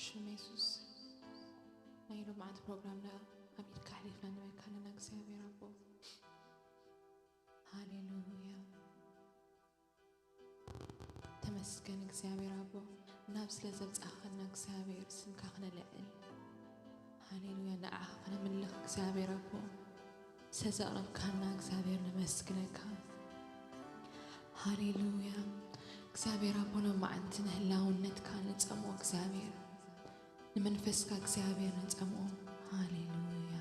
ሽም የሱስ ናይ ሎማዓንቲ ፕሮግራምና ኣብ ኢድካ ኣሕሊፍና ንበካ ኣለና እግዚኣብሔር ኣቦ። ሃሌሉያ። ተመስገን እግዚኣብሔር ኣቦ፣ ናብ ስለ ዘብጻኸና እግዚኣብሔር ስምካ ክነልዕል። ሃሌሉያ። ንዓኻ ክነምልኽ እግዚኣብሔር ኣቦ፣ ስለ ዘቕረብካና እግዚኣብሔር ነመስግነካ። ሃሌሉያ። እግዚኣብሔር ኣቦ፣ ሎማዓንቲ ንህላውነትካ ንጸምኦ እግዚኣብሔር፣ ንመንፈስካ እግዚኣብሔር ንጸምኦ። ሃሌሉያ።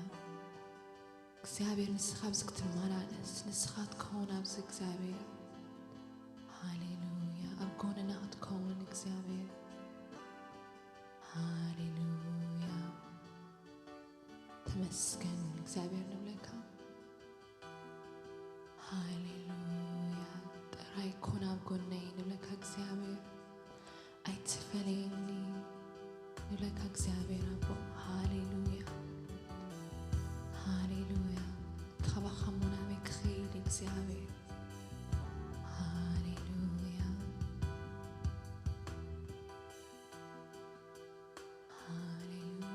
እግዚኣብሔር ንስኻ ኣብዚ ክትመላለስ፣ ንስኻ ትከውን ኣብዚ እግዚኣብሔር። ሃሌሉያ። ኣብ ጎንና ክትከውን እግዚኣብሔር። ሃሌሉያ። ተመስገን እግዚኣብሔር ንብለካ። ሃሌሉያ። ጥራይ ኩን ኣብ ጎነይ ንብለካ እግዚኣብሔር። ኣይትፈለየኒ ንብለካ እግዚኣብሔር ኣቦ። ሃሌሉያ። ሃሌሉያ። ካባኻ እሞ ናበይ ክኸይድ እግዚኣብሔር። ሃሌሉያ። ሃሌሉያ።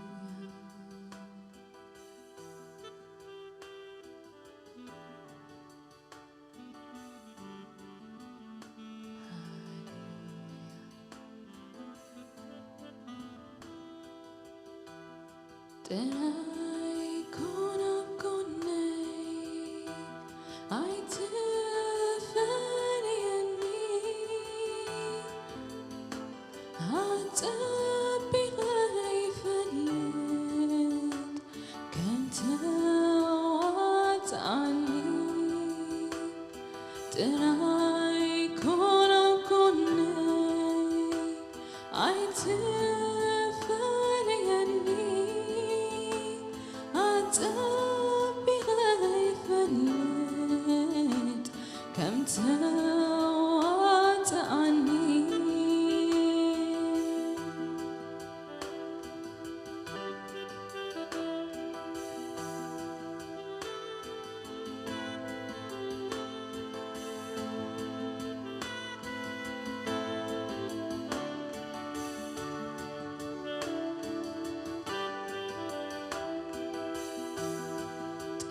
ጥራይ ኩን ኣብ ጎነይ፣ ኣይትፈለየኒ፣ ኣጸቢቐ ይፈልጥ ከም ተዋጽኣኒ። ጥራይ ኩን ኣብ ጎነይ፣ ኣይትፈለየኒ፣ ኣጸቢቐ ይፈልጥ ከም ተዋጽኣኒ።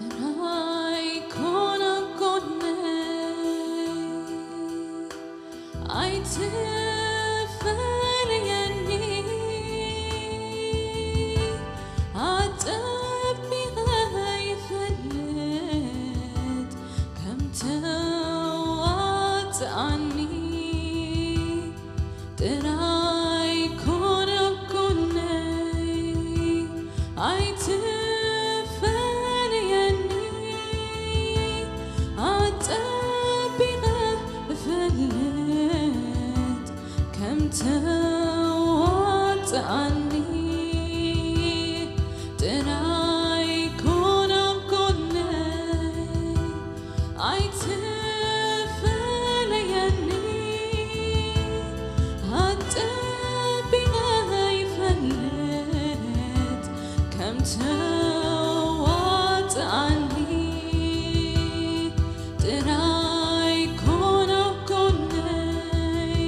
ጥራይ ኩን ኣብ ጎነይ፣ ኣይትፈለየኒ፣ ኣጸቢቐ ይፈልጥ ከም ተዋጽኣኒ። ጥራይ ኩን ኣብ ጎነይ፣ ኣይትፈለየኒ፣ ኣጸቢቐ እፈልጥ ከም ተዋጽኣኒ። ጥራይ ኩን ኣብ ጎነይ፣ ኣይትፈለየኒ፣ ኣጸቢቐ ይፈልጥ ከም ተዋጽኣኒ። ጥራይ ኩን ኣብ ጎነይ፣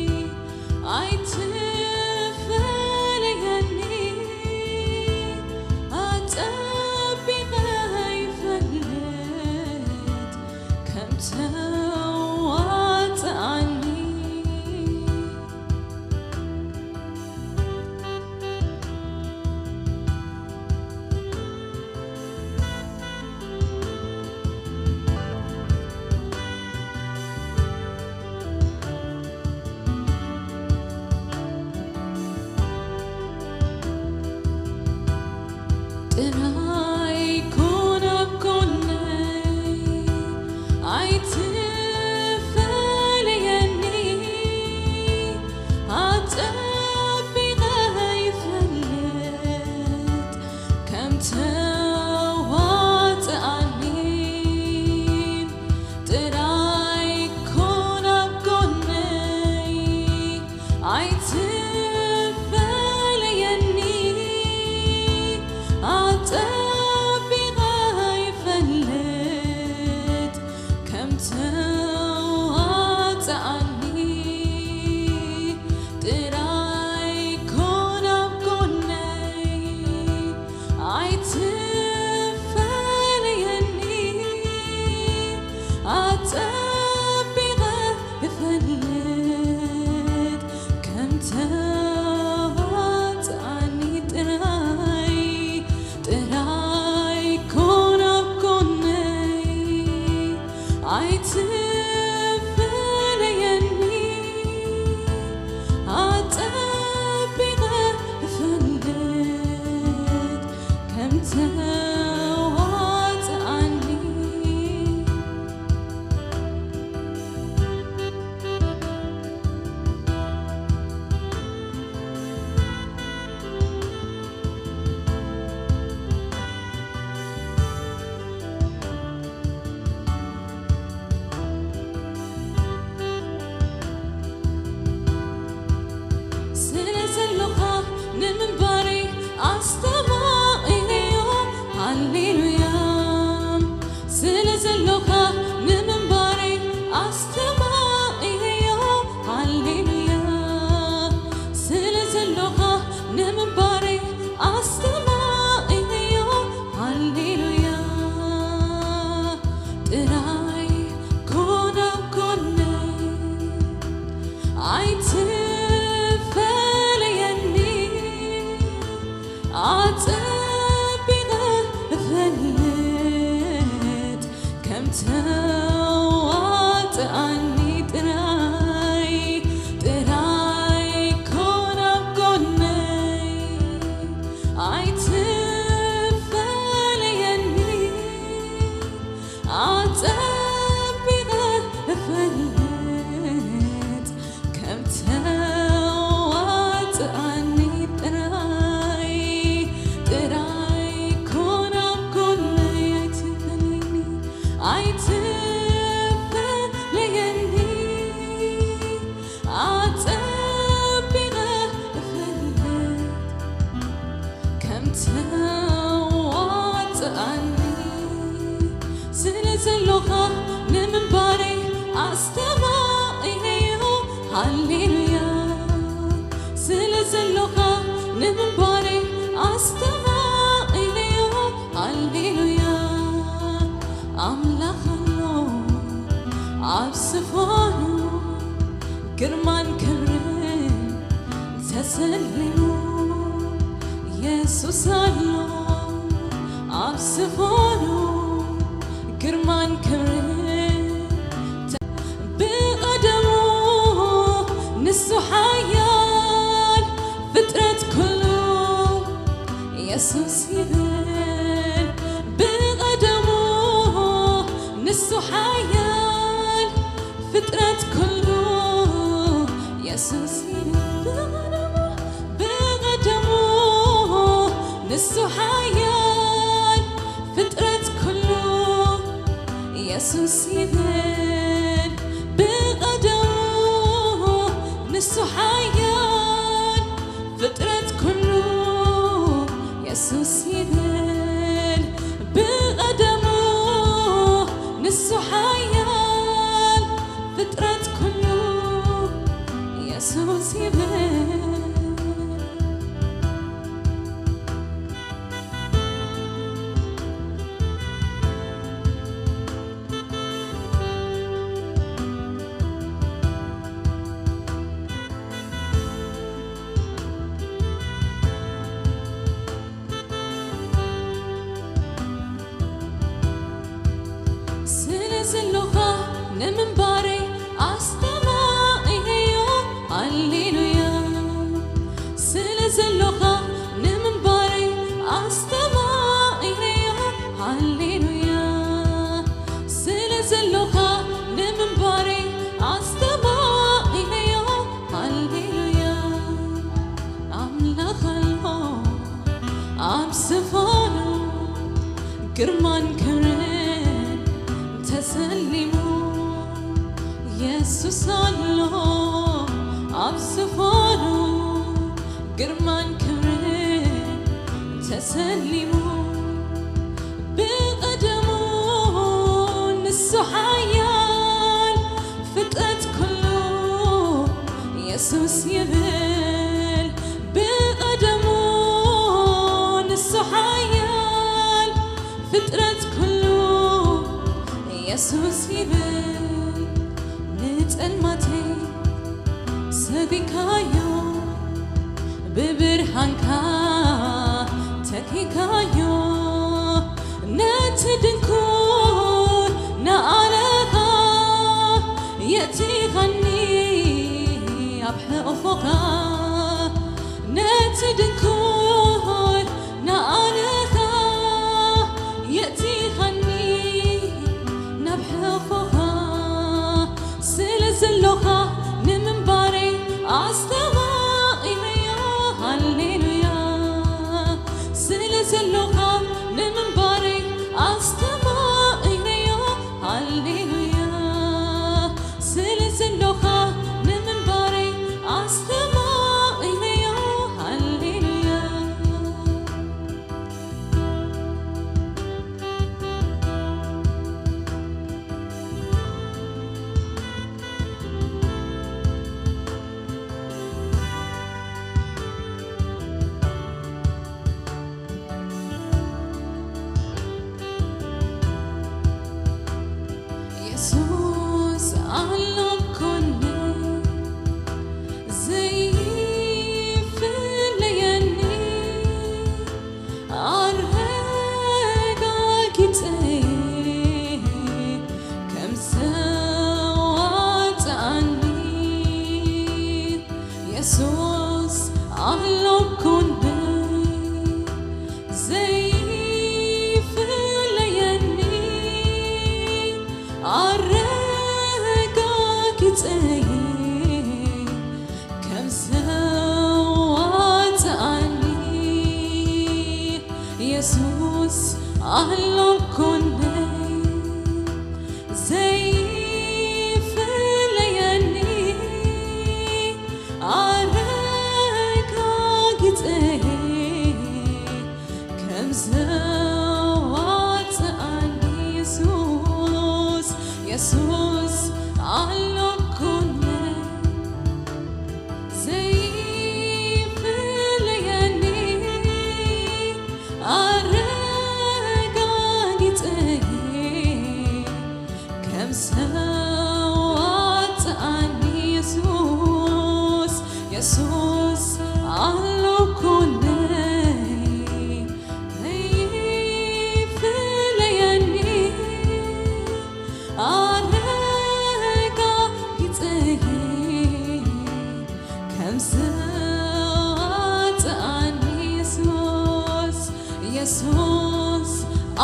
ኣይትፈለየኒ፣ ኣጸቢቐ ይፈልጥ ከም ተዋጽኣኒ። ጥራይ ኩን ኣብ ጎነይ፣ ኣይትፈለየኒ፣ ኣጸቢቐ ይፈልጥ ከም ተዋጽኣኒ። ጥራይ ኩን ኣብ ጎነይ፣ ኣይትፈለየኒ፣ ኣጸ ኣስተማቒረዮ፣ ሃሌሉያ። ስለ ዘሎኻ ንምንባረይ ኣስተማቒረዮ፣ ሃሌሉያ። ስለ ዘሎኻ ንምንባረይ ኣስተማቒረዮ፣ ሃሌሉያ። ጥራይ ኮን ኣብ ጎነይ፣ ኣይትፈለየኒ። ኣጸቢቐ እፈልጥ ከም ተዋጽኣኒ፣ ጥራይ ጥራይ ኮን ኣብ ጎነይ፣ ኣይትፈለየኒ። ኣጸቢቐ እፈልጥ ከም ተዋጽኣኒ፣ ጥራይ ጥራይ ኮን ኣብ ጎነይ፣ ኣይትፈለየኒ፣ ኣይትፈለየኒ። ኣጸቢቐ እፈልጥ ከም ተዋጽኣኒ። ስለ ዘሎኻ ንምንባረይ ኣስተማቒረዮ፣ ሃሌሉያ። ስለ ዘሎኻ ንምንባረይ ኣስተማቒረዮ፣ ሃሌሉያ። ኣምላኽ ኣሎ ኣብ ዝፋኑ፣ ግርማን ክብርን ተሰሊሙ። የሱስ ኣሎ ኣብ ዝፋኑ፣ ግርማን ክብርን ተ-፣ ብቐደሙ ንሱ ሓያል፣ ፍጥረት ኩሉ የሱስ ይብል። ብቐደሙ ንሱ ሓያል፣ ፍጥረት ኩሉ የሱስ ይብል። ብቐደሙ፣ ብቐደሙ ንሱ ሓያል፣ ፍጥረት ኩሉ የሱስ ይብል። ብቐደሙ ንሱ ሓያል፣ ፍጥረት ኩሉ የሱስ ይብል። ብቐደሙ ንሱ ሓያል፣ ፍጥረት ኩሉ የሱስ ይብል። ስለ ዘሎኻ ንምንባረይ ኣስተማቒረዮ፣ ሃሌሉያ። ስለ ዘሎኻ ንምንባረይ ኣስተማቒረዮ፣ ሃሌሉያ። ስለ ዘሎኻ ንምንባረይ ኣስተማቒረዮ፣ ሃሌሉያ። ኣምላኽ ኣሎ ኣብ ዝፋኑ፣ ግርማን ክብርን ተሰሊሙ። የሱስ ኣሎ ኣብ ዝፋኑ፣ ግርማን ክብርን ተሰሊሙ። ብቐደሙ ንሱ ሓያል፣ ፍጥረት ኩሉ የሱስ ይብል። ብቐደሙ ንሱ ሓያል፣ ፍጥረት ኩሉ የሱስ ይብል። ንጸልማተይ ሰጒግካዮ፣ ብብርሃንካ ተኪእካዮ። ነቲ ድንኩል ንኣለኻ የእቲኻኒ ኣብ ሕቑፎኻ። ነቲ ድንኩል ንኣለኻ የእቲኻኒ ናብ ሕቑፎኻ። ስለ ዘሎኻ ንምንባረይ ኣስተማቒረዮ፣ ሃሌሉያ። ስለ ዘሎኻ ንምንባረይ ኣስተማቒረዮ፣ ሃሌሉያ። ስለ ዘሎኻ ንምንባረይ ኣስተማቒረዮ፣ ሃሌሉያ። ኣሎ ጎነይ ዘይፍለየኒ፣ ኣረጋጊጸ ከም ዘዋጽኣኒ። የሱስ ኣሎ ጎነይ ዘይፍለየኒ፣ ኣረጋጊጸ ከም ዘዋጽኣኒ። የሱስ፣ የሱስ ኣሎ ጎነይ ዘይፍለየኒ፣ ኣረጋጊጸ ከም ዘዋጽኣኒ። የሱስ፣ የሱስ ኣሎ ጎነይ ዘይፍለየኒ፣ ኣረጋጊጸ ከም ዘዋጽኣኒ። የሱስ፣ የሱስ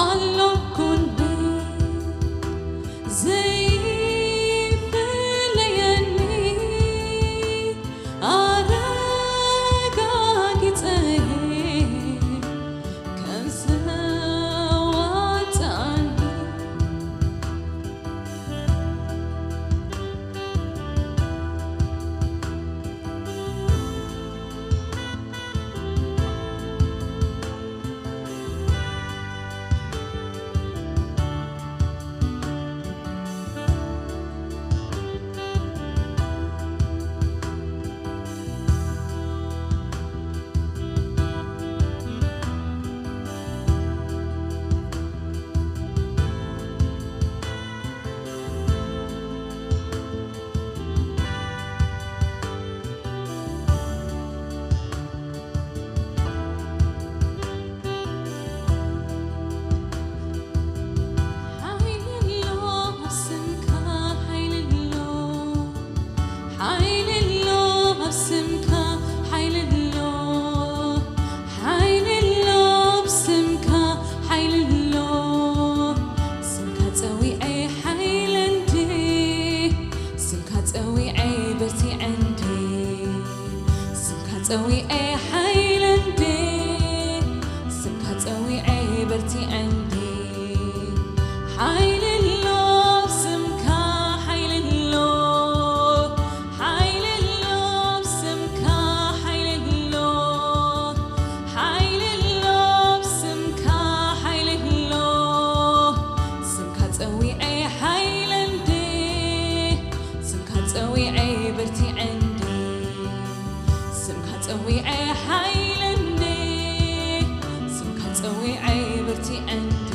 ኣሎ ጎነይ ዘይፍለየኒ፣ ኣረጋጊጸ ከም ዘዋጽኣኒ። ሓይሊ ኣሎ ኣብ ስምካ፣ ሓይሊ ኣሎ፣ ሓይሊ ኣሎ ኣብ ስምካ፣ ሓይሊ ኣሎ፣ ሓይሊ ኣሎ ኣብ ስምካ፣ ሓይሊ ኣሎ። ስምካ ጸዊዐ ሓይለ እንዴ፣ ስምካ ጸዊዐ በርቲዐ እንዴ፣ ስምካ ጸዊዐ ሓይለ እንዴ፣ ስምካ ጸዊዐ በርቲዐ እንዴ። ሓይሊ ኣሎ ኣብ ስምካ፣ ሓይሊ ኣሎ፣ ሓይሊ ኣሎ ኣብ ስምካ፣ ሓይሊ ኣሎ፣ ሓይሊ ኣሎ ኣብ ስምካ፣ ሓይሊ ኣሎ። ስምካ ጸዊዐ ሓይለ እንዴ፣ ስምካ ጸዊዐ በርቲዐ እንዴ፣ ስምካ ጸዊዐ ሓይለ እንዴ፣ ስምካ ጸዊዐ በርቲዐ እንዴ።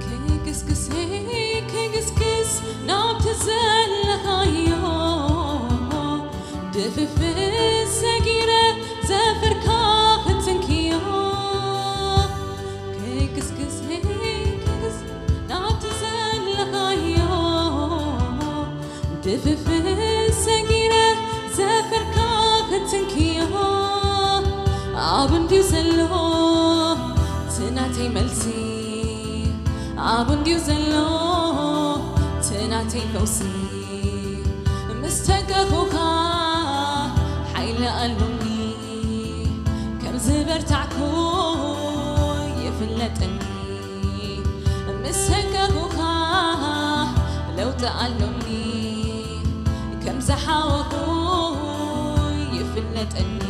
ክግስግስ፣ ክግስግስ ናብቲ ዘለኻዮ፣ ድፍፍስ ሰጊረ ዘፈርካ ክትንክዮ። ክግስግስ፣ ክግስ ናብቲ ዘለኻዮ፣ ድፍፍስ ሰጊረ ዘፈርካ ክትንክዮ። ኣብ እንድዩ ዘሎ እቲ ናተይ መልሲ፣ ኣብ እንድዩ ዘሎ እቲ ናተይ ፈውሲ። ምስ ተንከኹኻ ሓይሊ ኣሎኒ፣ ከም ዝበርታዕኩ ይፍለጠኒ። ምስ ሰንከኹኻ ለውጢ ኣሎኒ፣ ከም ዝሓወኹ ይፍለጠኒ።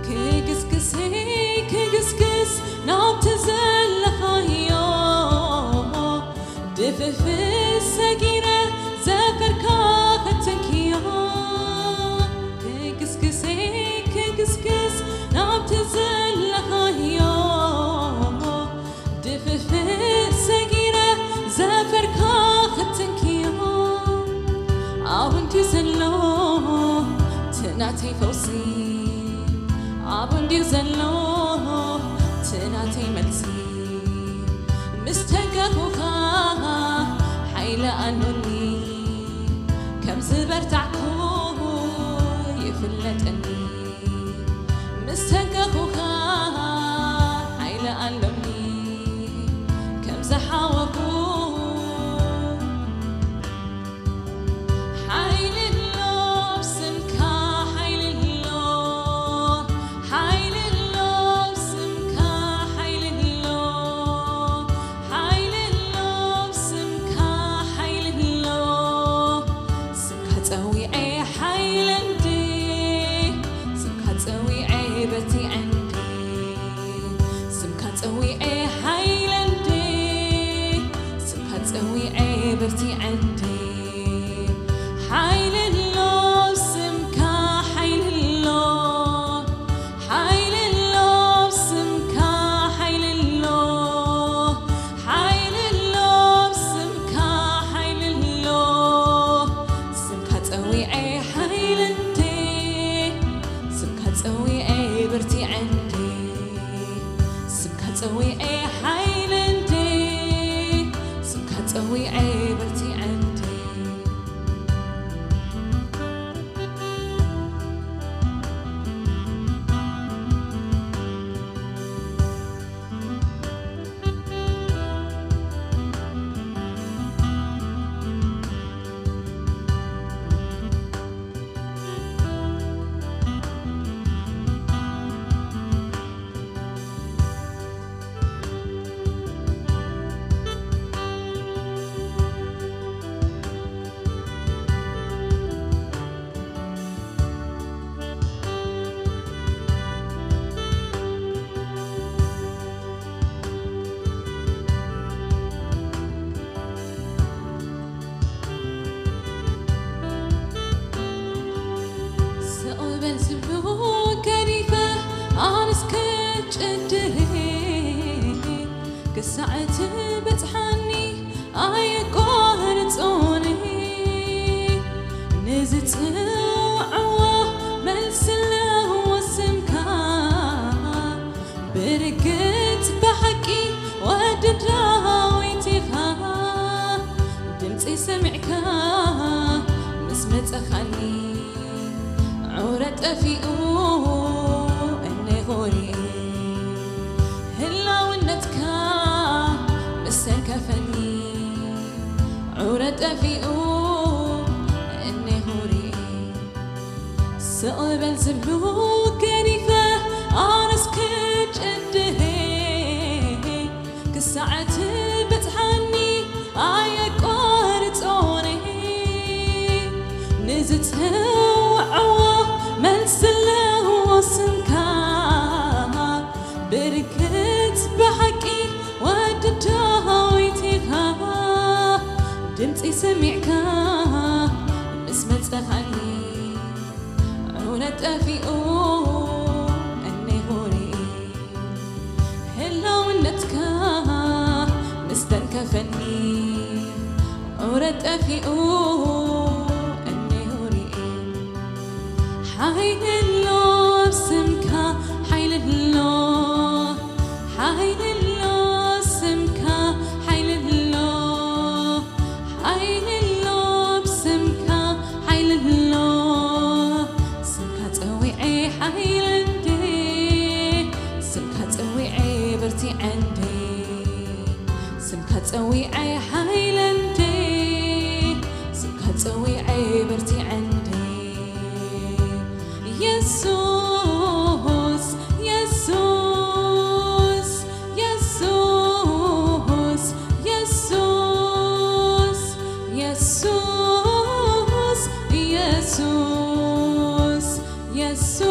ክግስግስ፣ ክግስግስ ናብቲ ዘለኻዮ፣ ድፍፍስ ሰጊረ ዘፈርካ ክትንክዮ። ክግስግስ፣ ክግስግስ ናብቲ ዘለኻዮ፣ ናተይ ፈውሲ ኣብኡ እንድዩ ዘሎ እቲ ናተይ መልሲ። ምስ ተንከፍኩኻ ሓይሊ ኣሎኒ፣ ከም ዝበርታዕኩ ይፍለጠኒ። ምስ ተንከፍኩኻ ሓይሊ ኣሎኒ፣ ከም ዝሓወኹ ሓይሊ ኣሎ ስምካ፣ ሓይሊ ኣሎ፣ ሓይሊ ኣሎ ስምካ፣ ሓይሊ ኣሎ፣ ሓይሊ ኣሎ ስምካ፣ ሓይሊ ኣሎ። ስምካ ጸዊዐ ሓይለ እንዴ፣ ስምካ ጸዊዐ በርቲዐ እንዴ፣ ስምካ ጸዊዐ ሓይለ እንዴ፣ ስምካ ጸዊዐ በርቲዐ እንዴ። ሓይሊ ኣሎ ስምካ፣ ሓይሊ ኣሎ፣ ሓይሊ ኣሎ ስምካ፣ ሓይሊ ኣሎ፣ ሓይሊ ኣሎ ስምካ፣ ሓይሊ ኣሎ። ስምካ ጸዊዐ ሓይለ እንዴ፣ ስምካ ጸዊዐ በርቲዐ እንዴ፣ ስምካ ጸዊዐ ሓይለ እንዴ፣ ስምካ ጸዊዐ በርቲዐ እንዴ። ስቕ በል ዝብሉ ገዲፈ ኣነስ ክጭድህ፣ ክሳዕ ትበጽሓኒ ኣየቋርጾን። ንዝጽውዕዎ መልሲ ኣለዎ ስምካ፣ ብርግጽ ብሓቂ ወዲ ዳዊት ኢኻ። ድምጺ ሰሚዕካ ምስ መጸኻኒ፣ ዑረ ጠፊኡ እነሆ ሪኤ። ህላውነትካ ምስ ሰንከፈኒ፣ ዑረ ጠፊኡ እነሆ ሪኤ። ስቕ በል ዝብሉ ገዲፈ ኣነስ ክጭድህ፣ ክሳዕ ትበጽሓኒ ኣየቋርጾን። ንዝጽውዕዎ መልሲ ኣለዎ ስምካ፣ ብርግጽ ብሓቂ ወዲ ዳዊት ኢኻ። ድምጺ ሰሚዕካ ምስ መጸኻኒ፣ ዑረ ጠፊኡ እነሆ ሪኤ። ህላውነትካ ምስ ተንከፈኒ፣ ዑረ ጠፊኡ እነሆ ሪኤ። ሓይሊ ኣሎ ኣብ ስምካ፣ ሓይሊ ኣሎ፣ ሓይሊ ኣሎ ኣብ ስምካ፣ ሓይሊ ኣሎ፣ ሓይሊ ኣሎ ኣብ ስምካ፣ ሓይሊ ኣሎ። ስምካ ጸዊዐ ሓይለ እንዴ፣ ስምካ ጸዊዐ በርቲዐ እንዴ፣ ስምካ ጸዊዐ ሓይለ እንዴ፣ ስምካ ጸዊዐ በርቲዐ እንዴ። የሱስ፣ የሱስ፣ የሱስ፣ የሱስ፣ የሱስ፣ የሱስ፣ የሱስ፣ የሱስ፣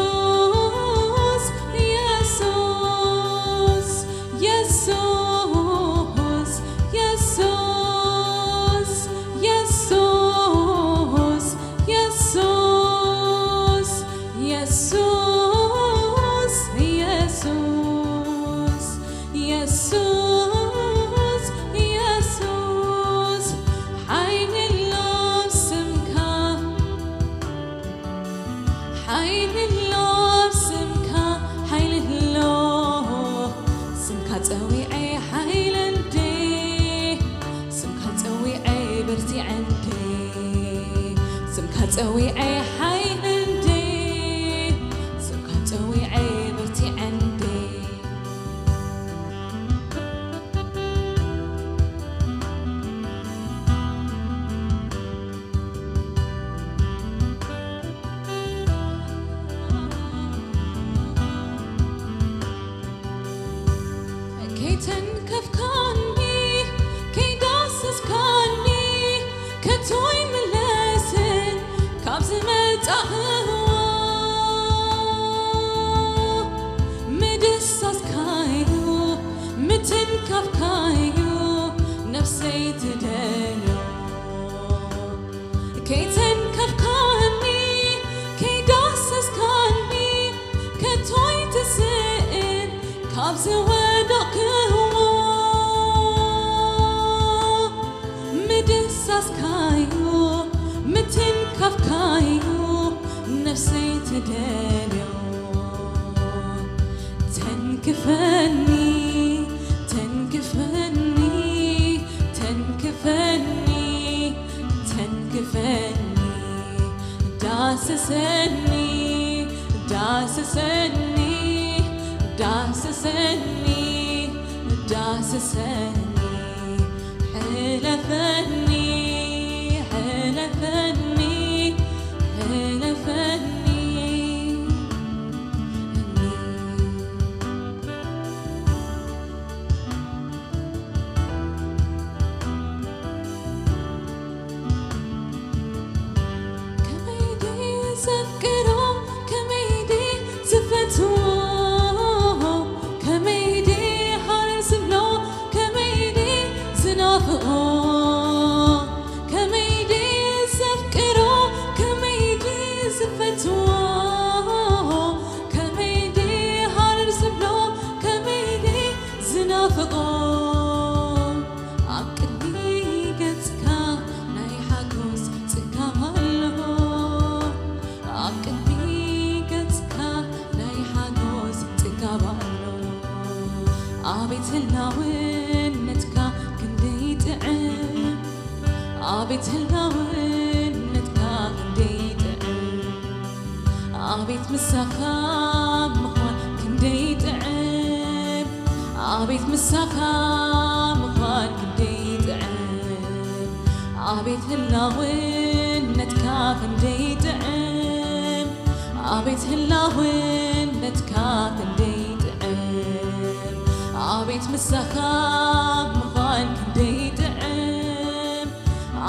የሱስ፣ የሱስ፣ የሱስ፣ የሱስ፣ የሱስ፣ ጸዊዐ ሓይለ እንዴ፣ ስምካ ጸዊዐ በርቲዐ እንዴ፣ ስምካ ጸዊዐ ሓይለ እንዴ፣ ስምካ ጸዊዐ በርቲዐ እንዴ። ከይተንከፍካኒ፣ ከይዳሰስካኒ፣ ከቶ ኣይምለስን ካብ ዝመጻእኽዎ። ምድሳስካዩ፣ ምትንካፍካዩ፣ ነፍሰይ ትደልዮ። ከይተንከፍካኒ፣ ከይዳሰስካኒ፣ ከቶ ኣይትስእን ካብ ዝወደቕክዎ። ምድሳስካዩ፣ ምትንካፍካዩ፣ ነፍሰይ ትደልዮ። ተንክፈኒ፣ ተንክፈኒ፣ ተንክፈኒ፣ ተንክፈኒ። ዳስሰኒ፣ ዳስሰኒ፣ ዳስሰኒ፣ ዳስሰኒ። ሕለፈኒ፣ ሕለፈኒ፣ ሕለፈኒ። ከመይ ድየ ዘፍቅሮ፣ ከመይ ድየ ዝፈትዎ፣ ከመይ ድየ ሃረር ዝብሎ፣ ከመይ ድየ ዝናፍቖ፣ ከመይ ድየ ዘፍቅሮ፣ ከመይ ድየ ዝፈትዎ፣ ከመይ ድየ ሃረር ዝብሎ፣ ከመይ ድየ ዝናፍቖ። ኣብ ቅድሚ ገጽካ ናይ ሓጎስ ጽጋብ ኣሎ። ኣብ ቅድሚ ገጽካ ናይ ሓጎስ ጽጋብ ኣሎ። ኣቤት ህላውነትካ ክንደይ ጥዕም። ኣቤት ህላውነትካ ክንደይ ጥዕም። ኣቤት ምሳኻ ምዃን ክንደይ ጥዕም። ኣቤት ምሳኻ ምዃን ክንደይ ጥዕም። ኣቤት ህላውነትካ ክንደይ ጥዕም። ኣቤት ህላውነትካ ክንደይ ጥዕም። ኣቤት ምሳኻ ምዃን ክንደይ ጥዕም።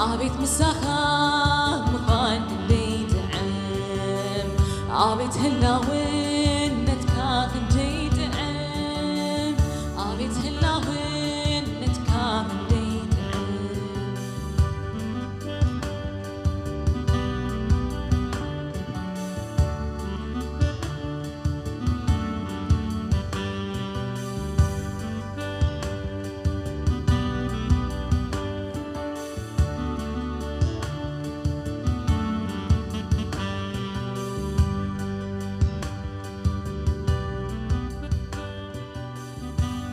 ኣቤት ምሳኻ ምዃን ክንደይ ጥዕም። ኣቤት ህላውነትካ ክንደይ ጥዕም። ኣቤት ህላውነትካ ክንደይ ጥዕም።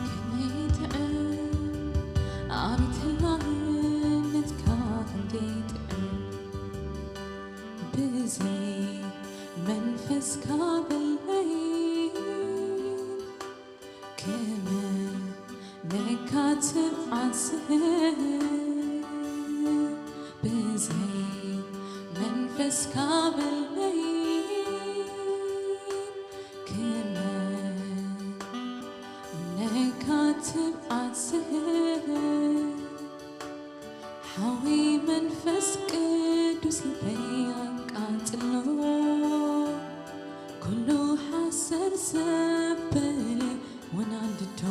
ከመይ ጥዕም፣ ኣቤት ህላውነትካ ክንደይ ጥዕም። ብዘይ መንፈስካ በለይ ክመ ነካትብ ዓስብ ብዘይ መንፈስካ በለይ ክመ ነካትብ ዓስብ ሓዊ መንፈስ ቅዱስ ልበይ ኣቃጽሎ፣ ኩሉ ሓሰር ዘበለ ወናንድዶ፣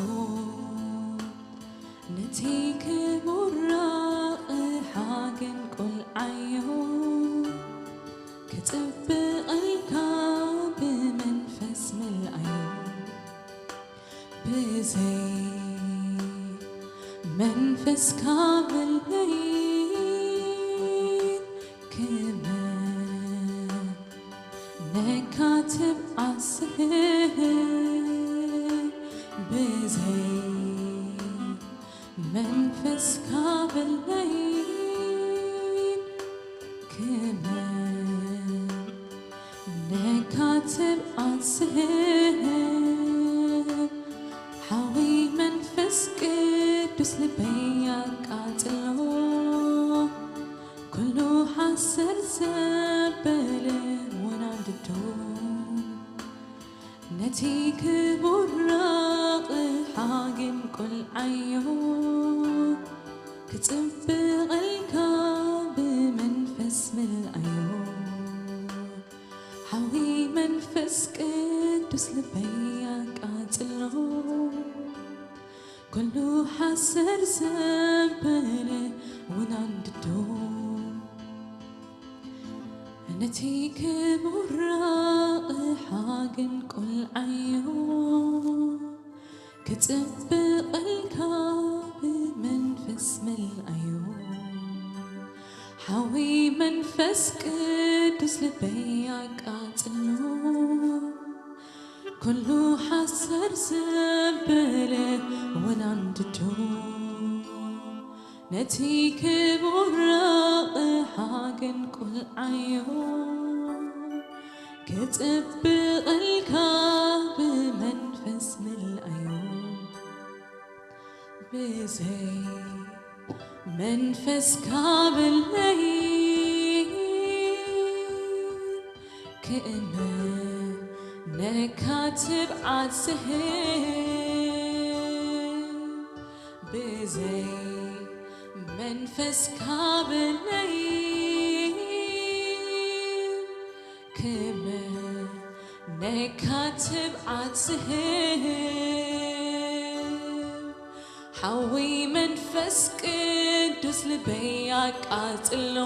ነቲ ክቡር ረቕሓ ግን ቁልዓዮ፣ ክጽብቐልካ ብመንፈስ ምልኣዮ። ብዘይ መንፈስካ በለይ ክመ ነካትብ ዓስብ ብዘይ መንፈስካ በለይን ክመ ነካትብ ኣስህብ ሓዊ መንፈስ ቅዱስ ልበይ ኣቃጽሎ ኩሉ ሓሰር ዘበለ ወናንድዶ ነቲ ክቡር ረቕሓ ግን ቁልዓዮ ክጽብቐልካ ብመንፈስ ምልኣዮ ሓዊ መንፈስ ቅዱስ ልበይ ኣቃጽሎ ኩሉ ሓሰር ዘበለ ወናንድዶ ነቲ ክቡር ረቕሓ ግን ቁልዓዮ ክጽብቐልካ ብመንፈስ ምልኣዮ ሓዊ መንፈስ ቅዱስ ልበይ ኣቃጽሎ ኩሉ ሓሰር ዘበለ ወናንድዶ ነቲ ክቡር ረቕሓ ግን ቁልዓዮ ክጽብቐልካ ብመንፈስ ምልኣዮ ብዘይ መንፈስካ በለይ ክእመነካ ትብዓት ዝህብ ብዘይ መንፈስካ በለይ ክመ ነካ ትብዓት ዝህብ ሓዊ መንፈስ ቅዱስ ልበይ ኣቃጽሎ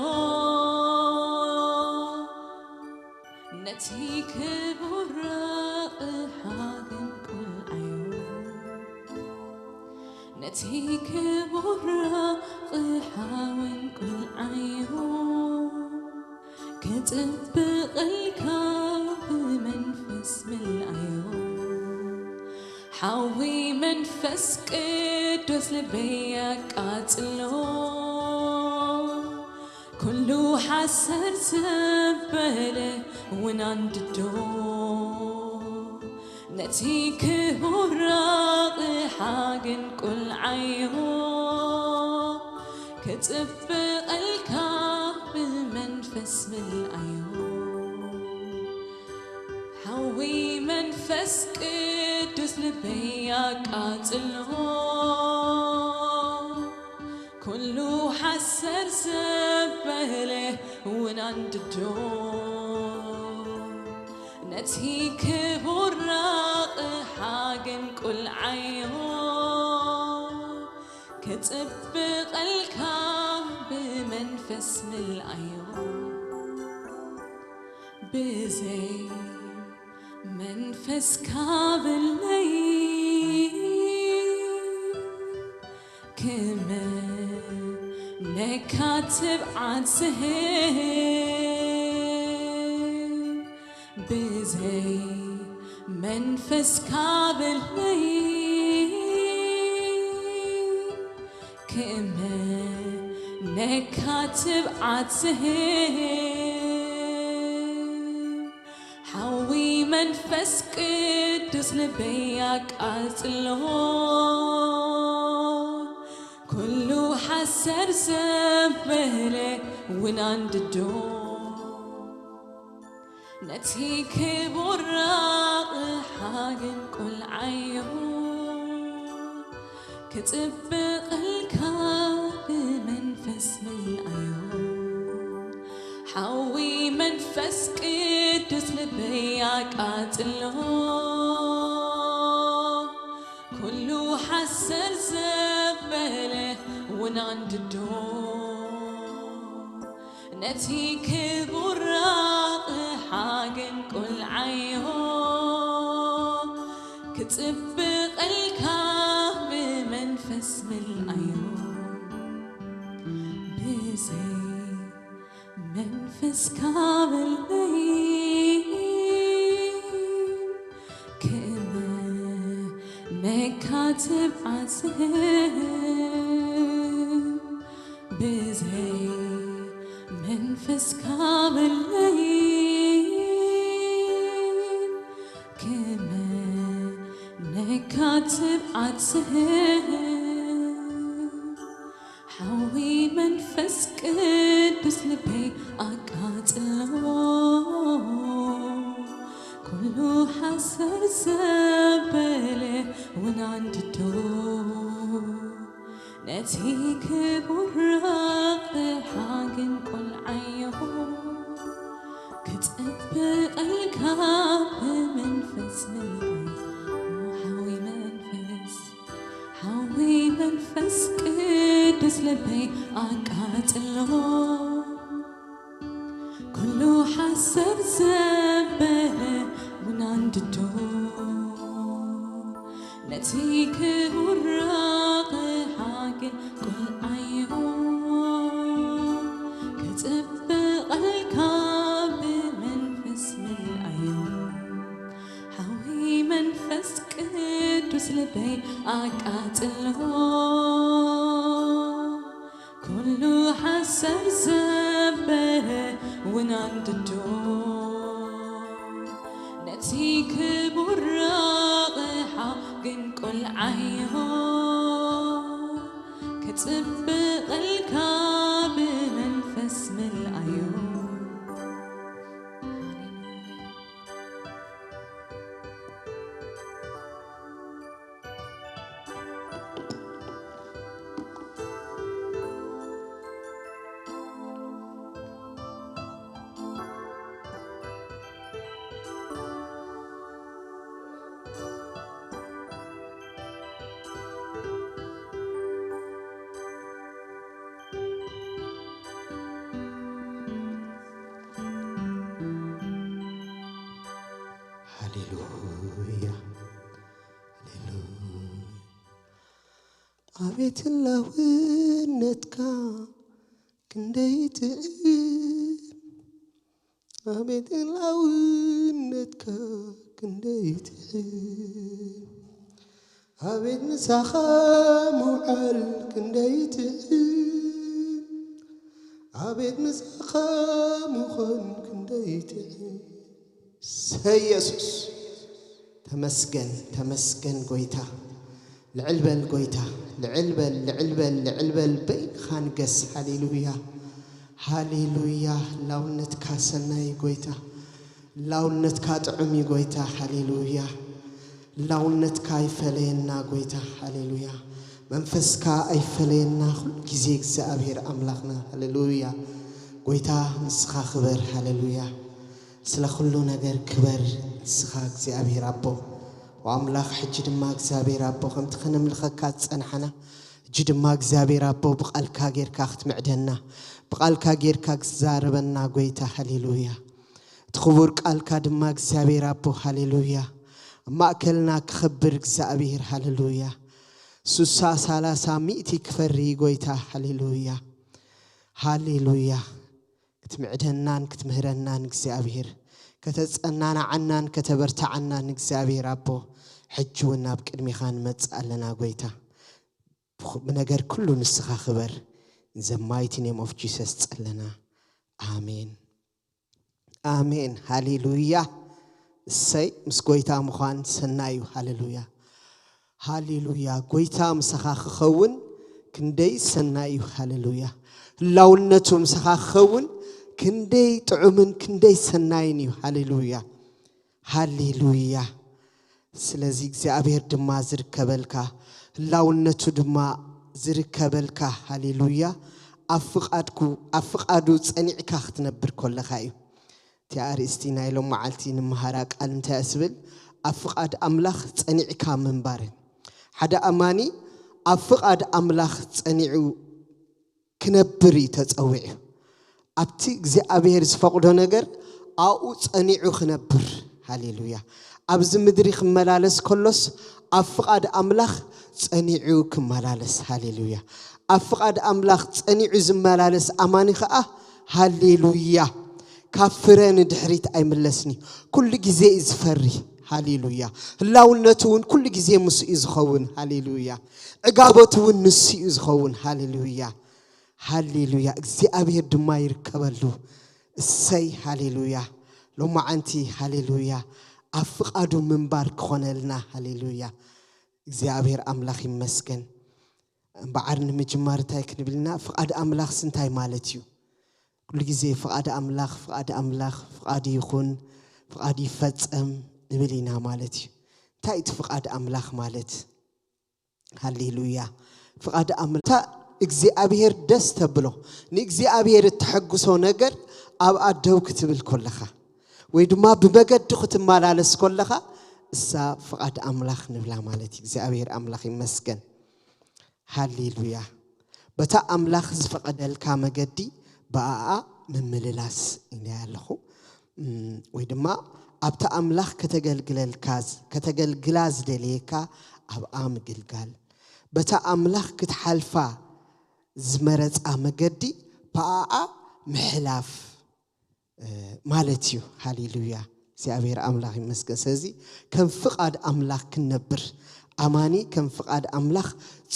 ነቲ ክቡር ረቕሓ ግን ቁልዓዮ ነቲ ክቡር ረቕሓ ውን ቁልዓዮ ክጽብቐልካ ብመንፈስ ምልኣዮ ሓዊ መንፈስ ቅዱስ ልበይ ኣቃጽሎ ኩሉ ሓሰር ዘበለ ውናንድዶ ነቲ ክቡር ረቕሓ ግን ቁልዓዮ ክጽብቐልካ ብመንፈስ ምልኣዮ ሓዊ መንፈስ ቅዱስ ልበይ ኣቃጽሎ ኩሉ ሓሰር ዘበለ ውናንድዶ ነቲ ክቡር ረቕሓ ግን ቁልዓዮ ክጽብቐልካ ብመንፈስ ምልኣዮ ብዘይ መንፈስካ በለይ ክመ ነካ ትብዓት ዝህብ ብዘይ መንፈስካ በለይ ክእመነካ ትብዓት ዝህብ ሓዊ መንፈስ ቅዱስ ልበይ ኣቃጽሎ ኩሉ ሓሰር ዘበለ ውናንድዶ ነቲ ክቡር ረቕሓ ግን ቁልዓዮ ክጽብቐልካ ብመንፈስ ምልኣዮ ሓዊ መንፈስ ቅዱስ ልበይ ኣቃጽሎ ኩሉ ሓሰር ዘበለ ውናንድዶ ነቲ ክቡር ረቕሓ ግን ቁልዓዮ ክጽብቐልካ ብመንፈስ ምልኣዮ ብዘይ መንፈስካ በለይ ክእመነካ ትብዓት ዝህብ ብዘይ መንፈስካ በለይ ክመነካ ትብዓት ስህብ ሓዊ መንፈስ ቅዱስ ልበይ ኣቃጽሎ ኩሉ ሓሰር ዘበለ ውናንድዶ ነቲ ክቡር ረቕሓ ግን ቆልዓዮ ክጽብቐልካ ብመንፈስ ምልኣይ ሓዊ መንፈስ ሓዊ መንፈስ ቅዱስ ልበይ ኣቃጽሎ ኩሉ ሓሳብ ዘበለ ውናንድዶ ነቲ ክቡር ረቕሓ ግን ቆልዓዮ ክጽብቐልካ ብመንፈስ ምልኣዮ ሓዊ መንፈስ ቅዱስ ልበይ ኣቃጽሎ ኩሉ ሓሳብ ዘበለ ውናንድዶ ነቲ ክቡር ረቕሓ ግን ቆልዓዮ ክጽብቐልካ ብመንፈስ ምልኣዮ ሃሌሉያ፣ ሃሌሉያ። ኣቤት ህላውነትካ ክንደይ ጥዕም፣ ኣቤት ህላውነትካ ክንደይ ጥዕም፣ ኣቤት ምሳኻ ምውዓል ክንደይ ጥዕም፣ ኣቤት ምሳኻ ምኾን ክንደይ ጥዕም። ሰይ የሱስ ተመስገን፣ ተመስገን ጎይታ። ልዕል በል ጎይታ፣ ልዕል በል፣ ልዕል በል፣ ልዕል በል፣ በይንኻ ንገስ። ሃሌሉያ፣ ሃሌሉያ። ህላውነትካ ሰናይ ጎይታ፣ ህላውነትካ ጥዑም እዩ ጎይታ። ሃሌሉያ፣ ህላውነትካ ኣይፈለየና ጎይታ። ሃሌሉያ፣ መንፈስካ ኣይፈለየና። ኩሉ ግዜ እግዚኣብሔር ኣምላኽና። ሃሌሉያ፣ ጎይታ ንስኻ ክበር። ሃሌሉያ። ስለ ኩሉ ነገር ክበር ንስኻ እግዚኣብሔር ኣቦ ወኣምላኽ። ሕጂ ድማ እግዚኣብሔር ኣቦ ከምቲ ከነምልኸካ ዝጸናሕና፣ ሕጂ ድማ እግዚኣብሔር ኣቦ ብቓልካ ጌርካ ክትምዕደና፣ ብቓልካ ጌርካ ክትዛረበና ጎይታ። ሃሌሉያ። እቲ ክቡር ቃልካ ድማ እግዚኣብሔር ኣቦ፣ ሃሌሉያ፣ ኣብ ማእከልና ክኸብር እግዚኣብሔር፣ ሃሌሉያ። ሱሳ፣ ሳላሳ፣ ሚእቲ ክፈሪ ጎይታ፣ ሃሌሉያ፣ ሃሌሉያ። ክትምዕደናን ክትምህረናን እግዚኣብሔር፣ ከተጸናናዓናን ከተበርታዓናን እግዚኣብሔር ኣቦ፣ ሕጂ እውን ናብ ቅድሚኻ ንመጽእ ኣለና ጎይታ። ብኹ-፣ ብነገር ኩሉ ንስኻ ክበር። In the mighty name of Jesus ጸለና። ኣሜን። ኣሜን። ሃሌሉያ። እሰይ፣ ምስ ጎይታ ምዃን ሰናይ እዩ። ሃሌሉያ። ሃሌሉያ። ጎይታ ምሳኻ ክኸውን ክንደይ ሰናይ እዩ። ሃሌሉያ። ህላውነቱ ምሳኻ ክኸውን ክንደይ ጥዑምን ክንደይ ሰናይን እዩ። ሃሌሉያ። ሃሌሉያ። ስለዚ እግዚኣብሔር ድማ ዝርከበልካ፣ ህላውነቱ ድማ ዝርከበልካ፣ ሃሌሉያ፣ ኣብ ፍቓድኩ፣ ኣብ ፍቓዱ ጸኒዕካ ክትነብር ከለኻ እዩ። እቲ ኣርእስቲ ናይ ሎም መዓልቲ ንምሃራ ቃል እንታይ እያ ስብል? ኣብ ፍቓድ ኣምላኽ ጸኒዕካ ምንባር። ሓደ ኣማኒ ኣብ ፍቓድ ኣምላኽ ጸኒዑ ክነብር እዩ ተጸዊዑ። ኣብቲ እግዚኣብሔር ዝፈቕዶ ነገር ኣብኡ ጸኒዑ ክነብር። ሃሌሉያ። ኣብዚ ምድሪ ክመላለስ ከሎስ ኣብ ፍቓድ ኣምላኽ ጸኒዑ ክመላለስ። ሃሌሉያ። ኣብ ፍቓድ ኣምላኽ ጸኒዑ ዝመላለስ ኣማኒ ኸኣ፣ ሃሌሉያ፣ ካብ ፍረ ንድሕሪት ኣይምለስን እዩ። ኩሉ ግዜ እዩ ዝፈሪ። ሃሌሉያ። ህላውነቱ እውን ኩሉ ግዜ ምስ እዩ ዝኸውን። ሃሌሉያ። ዕጋበቱ እውን ንሱ እዩ ዝኸውን። ሃሌሉያ። ሃሌሉያ፣ እግዚኣብሔር ድማ ይርከበሉ። እሰይ፣ ሃሌሉያ። ሎማዓንቲ፣ ሃሌሉያ፣ ኣብ ፍቓዱ ምንባር ክኾነልና። ሃሌሉያ፣ እግዚኣብሔር ኣምላኽ ይመስገን። እምበዓር ንምጅማር እንታይ ክንብል ኢና? ፍቓድ ኣምላኽስ እንታይ ማለት እዩ? ኩሉ ግዜ ፍቓድ ኣምላኽ፣ ፍቓድ ኣምላኽ፣ ፍቓድ ይኹን፣ ፍቓድ ይፈጸም ንብል ኢና ማለት እዩ። እንታይ እቲ ፍቓድ ኣምላኽ ማለት? ሃሌሉያ። ፍቓድ ኣምላኽ፣ እታ እግዚኣብሔር ደስ ተብሎ፣ ንእግዚኣብሔር እተሐግሶ ነገር ኣብኣ ደው ክትብል ከለኻ፣ ወይ ድማ ብመገዱ ክትመላለስ ከለኻ፣ እሳ ፍቓድ ኣምላኽ ንብላ ማለት እዩ። እግዚኣብሔር ኣምላኽ ይመስገን። ሃሌሉያ። በታ ኣምላኽ ዝፈቐደልካ መገዲ ብኣኣ ምምልላስ ኢለ ኣለኹ። እም፣ ወይ ድማ ኣብታ ኣምላኽ ከተገልግለልካ ዝ-፣ ከተገልግላ ዝደልየካ ኣብኣ ምግልጋል። በታ ኣምላኽ ክትሓልፋ ዝመረጻ መገዲ ብኣኣ ምሕላፍ፣ እ፣ ማለት እዩ። ሃሌሉያ። እግዚኣብሔር ኣምላኽ ይመስገን። ስለዚ ከም ፍቓድ ኣምላኽ ክንነብር፣ ኣማኒ ከም ፍቓድ ኣምላኽ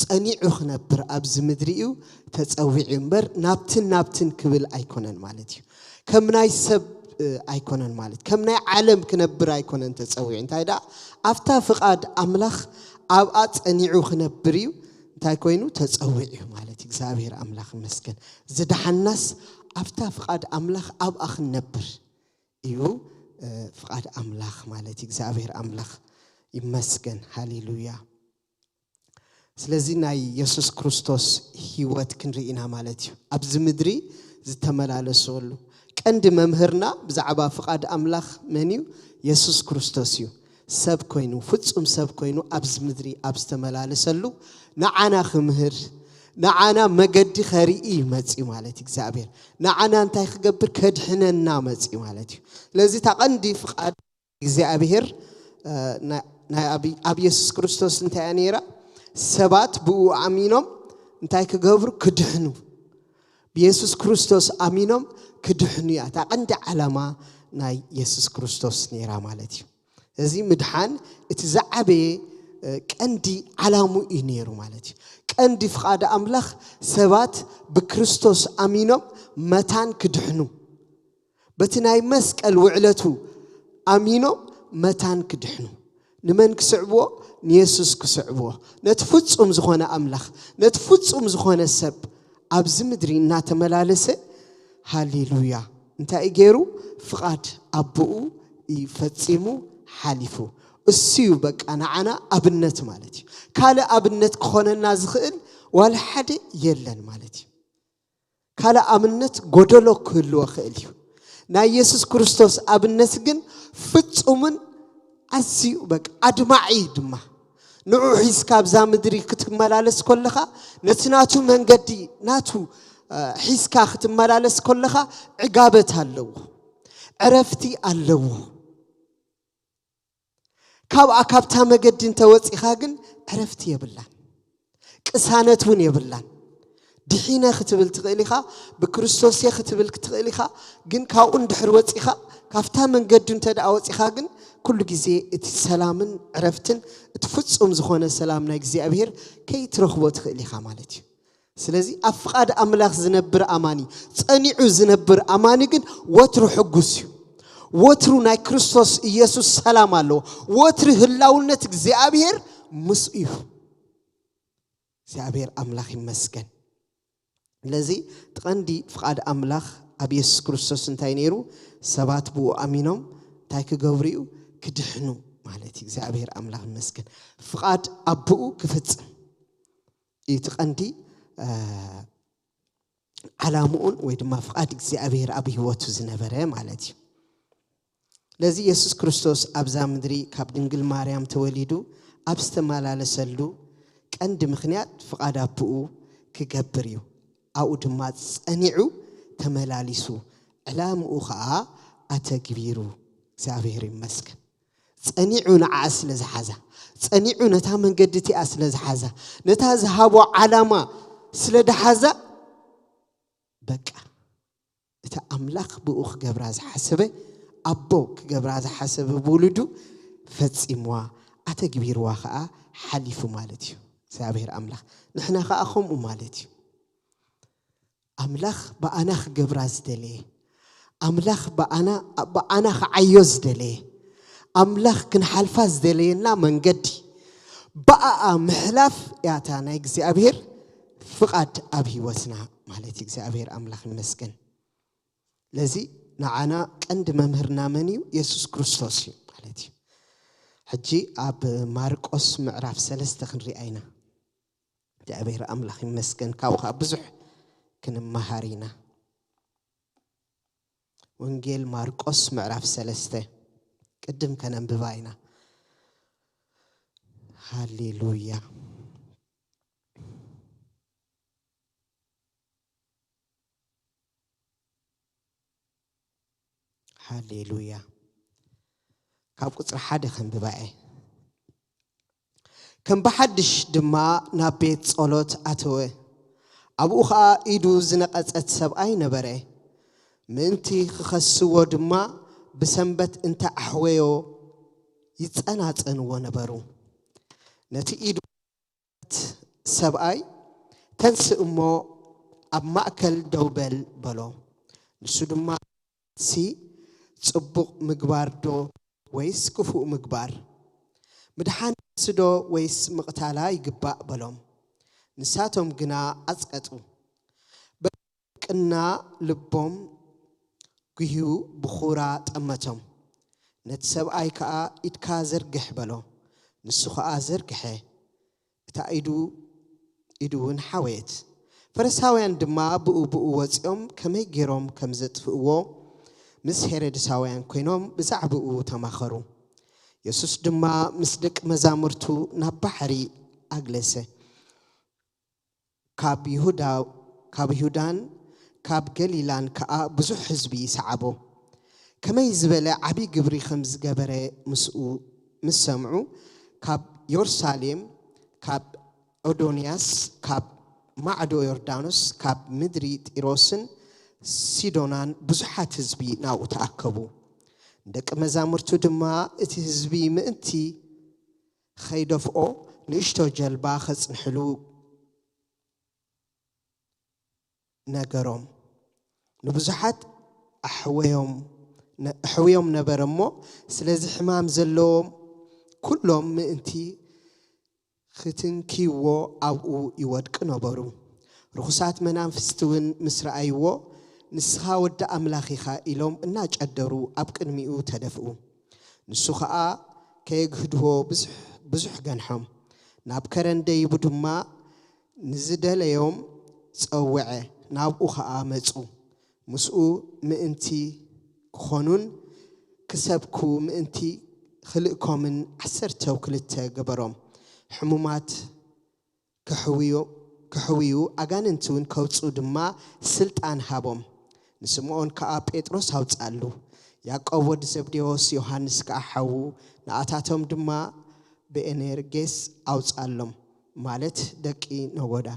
ጸኒዑ ክነብር ኣብዚ ምድሪ እዩ ተጸዊዑ እምበር፣ ናብትን ናብትን ክብል ኣይኮነን ማለት እዩ። ከም ናይ ሰብ፣ እ፣ ኣይኮነን ማለት፣ ከም ናይ ዓለም ክነብር ኣይኮነን ተጸዊዑ። እንታይ ደኣ? ኣብታ ፍቓድ ኣምላኽ ኣብኣ ጸኒዑ ክነብር እዩ እንታይ ኮይኑ ተጸዊዑ ማለት እዩ። እግዚኣብሔር ኣምላኽ ይመስገን። ዝደሓናስ ኣብታ ፍቓድ ኣምላኽ ኣብኣ ክንነብር እዩ፣ እ፣ ፍቓድ ኣምላኽ ማለት እዩ። እግዚኣብሔር ኣምላኽ ይመስገን። ሃሌሉያ። ስለዚ ናይ የሱስ ክርስቶስ ህይወት ክንርኢ ኢና ማለት እዩ። ኣብዚ ምድሪ ዝተመላለሰሉ ቀንዲ መምህርና ብዛዕባ ፍቓድ ኣምላኽ መን እዩ? የሱስ ክርስቶስ እዩ። ሰብ ኮይኑ፣ ፍጹም ሰብ ኮይኑ ኣብዚ ምድሪ ኣብ ዝተመላለሰሉ ንዓና ክምህር፣ ንዓና መገዲ ከርኢ እዩ መጺኡ ማለት እዩ እግዚኣብሔር። ንዓና እንታይ ክገብር? ከድሕነና መጺኡ ማለት እዩ። ስለዚ እታ ቀንዲ ፍቓድ እግዚኣብሔር፣ እ፣ ና-፣ ናይ ኣብ፣ ኣብ የሱስ ክርስቶስ እንታይ እያ ነይራ? ሰባት ብኡ ኣሚኖም እንታይ ክገብሩ? ክድሕኑ። ብየሱስ ክርስቶስ ኣሚኖም ክድሕኑ እያ እታ ቀንዲ ዓላማ ናይ የሱስ ክርስቶስ ነይራ ማለት እዩ። እዚ ምድሓን እቲ ዝዓበየ፣ እ፣ ቀንዲ ዓላሙ እዩ ነይሩ ማለት እዩ። ቀንዲ ፍቓድ ኣምላኽ ሰባት ብክርስቶስ ኣሚኖም መታን ክድሕኑ፣ በቲ ናይ መስቀል ውዕለቱ ኣሚኖም መታን ክድሕኑ። ንመን ክስዕብዎ? ንየሱስ ክስዕብዎ። ነቲ ፍጹም ዝኾነ ኣምላኽ፣ ነቲ ፍጹም ዝኾነ ሰብ ኣብዚ ምድሪ እናተመላለሰ፣ ሃሌሉያ፣ እንታይ እዩ ገይሩ? ፍቓድ ኣቦኡ እዩ ፈጺሙ ሓሊፉ። እሱ እዩ በቃ ንዓና ኣብነት ማለት እዩ። ካልእ ኣብነት ክኾነና ዝኽእል ዋላ ሓደ የለን ማለት እዩ። ካልእ ኣብነት ጎደሎ ክህልዎ ክእል እዩ። ናይ የሱስ ክርስቶስ ኣብነት ግን ፍጹምን ኣዝዩ በቃ ኣድማዒ ድማ። ንዑ ሒዝካ ኣብዛ ምድሪ ክትመላለስ ከለኻ፣ ነቲ ናቱ መንገዲ፣ ናቱ፣ እ፣ ሒዝካ ክትመላለስ ከለኻ፣ ዕጋበት ኣለዎ፣ ዕረፍቲ ኣለዎ። ካብኣ፣ ካብታ መገዲ እንተወጺኻ ግን ዕረፍቲ የብላን፣ ቅሳነት እውን የብላን። ድሒነ ክትብል ትኽእል ኢኻ፣ ብክርስቶስ እየ ክትብል ትኽእል ኢኻ፣ ግን ካብኡ እንድሕር ወጺኻ፣ ካብታ መንገዲ እንተ ደኣ ወጺኻ ግን፣ ኩሉ ግዜ እቲ ሰላምን ዕረፍትን፣ እቲ ፍጹም ዝኾነ ሰላም ናይ እግዚኣብሔር ከይትረኽቦ ትኽእል ኢኻ ማለት እዩ። ስለዚ ኣብ ፍቓድ ኣምላኽ ዝነብር ኣማኒ፣ ጸኒዑ ዝነብር ኣማኒ ግን ወትሩ ሕጉስ እዩ። ወትሩ ናይ ክርስቶስ ኢየሱስ ሰላም ኣለዎ። ወትሩ ህላውነት እግዚኣብሔር ምስኡ እዩ። እግዚኣብሔር ኣምላኽ ይመስገን። ስለዚ እቲ ቀንዲ ፍቓድ ኣምላኽ ኣብ የሱስ ክርስቶስ እንታይ ነይሩ? ሰባት ብኡ ኣሚኖም እንታይ ክገብሩ እዩ? ክድሕኑ ማለት እዩ። እግዚኣብሔር ኣምላኽ ይመስገን። ፍቓድ ኣቦኡ ክፍጽም እዩ እቲ ቀንዲ፣ እ፣ ዓላምኡን ወይ ድማ ፍቓድ እግዚኣብሔር ኣብ ህይወቱ ዝነበረ ማለት እዩ። ስለዚ የሱስ ክርስቶስ ኣብዛ ምድሪ ካብ ድንግል ማርያም ተወሊዱ ኣብ ዝተመላለሰሉ ቀንዲ ምኽንያት ፍቓድ ኣቦኡ ክገብር እዩ። ኣብኡ ድማ ጸኒዑ ተመላሊሱ፣ ዕላምኡ ኸኣ ኣተግቢሩ። እግዚኣብሔር ይመስገን። ጸኒዑ ንዓኣ ስለ ዝሓዛ፣ ጸኒዑ ነታ መንገዲ እቲኣ ስለ ዝሓዛ፣ ነታ ዝሃቦ ዓላማ ስለ ድሓዛ፣ በቃ፣ እቲ ኣምላኽ ብኡ ክገብራ ዝሓሰበ፣ ኣቦ ክገብራ ዝሓሰበ ብውሉዱ ፈጺምዋ፣ ኣተግቢርዋ ኸኣ ሓሊፉ ማለት እዩ እግዚኣብሔር ኣምላኽ። ንሕና ኸኣ ከምኡ ማለት እዩ። ኣምላኽ ብኣና ክገብራ ዝደለየ፣ ኣምላኽ ብኣና ብኣና ክዓዮ ዝደለየ፣ ኣምላኽ ክንሓልፋ ዝደለየና መንገዲ፣ ብኣኣ ምሕላፍ እያ እታ ናይ እግዚኣብሔር ፍቓድ ኣብ ህይወትና ማለት እዩ። እግዚኣብሔር ኣምላኽ ንመስገን። ለዚ ንዓና ቀንዲ መምህርና መን እዩ? የሱስ ክርስቶስ እዩ ማለት እዩ። ሕጂ ኣብ ማርቆስ ምዕራፍ ሰለስተ ክንሪኣ ኢና። እግዚኣብሔር ኣምላኽ ይመስገን፣ ካብኡ ኸዓ ብዙሕ ክንመሃር ኢና። ወንጌል ማርቆስ ምዕራፍ ሰለስተ ቅድም ከነንብባ ኢና። ሃሌሉያ። ሃሌሉያ። ካብ ቁጽሪ ሓደ ከንብባ እየ። ከም ብሓድሽ ድማ ናብ ቤት ጸሎት ኣተወ። ኣብኡ ኸኣ ኢዱ ዝነቐጸት ሰብኣይ ነበረ። ምእንቲ ክኸስዎ ድማ ብሰንበት እንተ ኣሕወዮ ይጸናጸንዎ ነበሩ። ነቲ ኢዱ ሰብኣይ፣ "ተንስእ እሞ ኣብ ማእከል ደው በል" በሎ። ንሱ ድማ፣ "ሲ ጽቡቕ ምግባር ዶ ወይስ ክፉእ ምግባር? ምድሓን ነፍሲ ዶ ወይስ ምቕታላ ይግባእ?" በሎም። ንሳቶም ግና ኣጽቀጡ። ቅና ልቦም ጉህዩ ብኹራ ጠመቶም። ነቲ ሰብኣይ ከኣ፣ "ኢድካ ዘርግሕ" በሎ። ንሱ ኸኣ ዘርግሐ። እታ ኢዱ፣ ኢዱ እውን ሓወየት። ፈሪሳውያን ድማ ብኡ ብኡ ወጺኦም ከመይ ገይሮም ከም ዘጥፍእዎ ምስ ሄሮድሳውያን ኮይኖም ብዛዕባኡ ተማኸሩ። የሱስ ድማ ምስ ደቂ መዛሙርቱ ናብ ባሕሪ ኣግለሰ። ካብ ይሁዳ፣ ካብ ይሁዳን ካብ ገሊላን ከኣ ብዙሕ ህዝቢ ሰዓቦ። ከመይ ዝበለ ዓቢ ግብሪ ከም ዝገበረ ምስኡ፣ ምስ ሰምዑ፣ ካብ የሩሳሌም፣ ካብ ኦዶንያስ፣ ካብ ማዕዶ ዮርዳኖስ፣ ካብ ምድሪ ጢሮስን ሲዶናን ብዙሓት ህዝቢ ናብኡ ተኣከቡ። ንደቂ መዛሙርቱ ድማ እቲ ህዝቢ ምእንቲ ኸይደፍኦ ንእሽቶ ጀልባ ኸጽንሕሉ ነገሮም። ንብዙሓት ኣሕወዮም ነ-፣ ኣሕውዮም ነበረ እሞ፣ ስለዚ ሕማም ዘለዎም ኩሎም ምእንቲ ኽትንክይዎ ኣብኡ ይወድቂ ነበሩ። ርኹሳት መናፍስቲ እውን ምስ ረኣይዎ፣ "ንስኻ ወዲ ኣምላኽ ኢኻ" ኢሎም እናጨደሩ ኣብ ቅድሚኡ ተደፍኡ። ንሱ ኸኣ ከየግህድዎ ብዙሕ፣ ብዙሕ ገንሖም። ናብ ከረን ደይቡ ድማ ንዝደለዮም ጸውዐ፣ ናብኡ ኸኣ መጹ። ምስኡ ምእንቲ ክኾኑን ክሰብኩ ምእንቲ ኽልእኮምን ዓሰርተው ክልተ ገበሮም። ሕሙማት ክሕውዩ፣ ክሕውዩ፣ ኣጋንንቲ እውን ከውጽኡ ድማ ስልጣን ሃቦም። ንስምዖን ከኣ ጴጥሮስ ኣውጽኣሉ። ያዕቆብ ወዲ ዘብዴዎስ፣ ዮሃንስ ከኣ ሓዉ፣ ንኣታቶም ድማ ብኤኔርጌስ ኣውጽኣሎም፣ ማለት ደቂ ነጎዳ።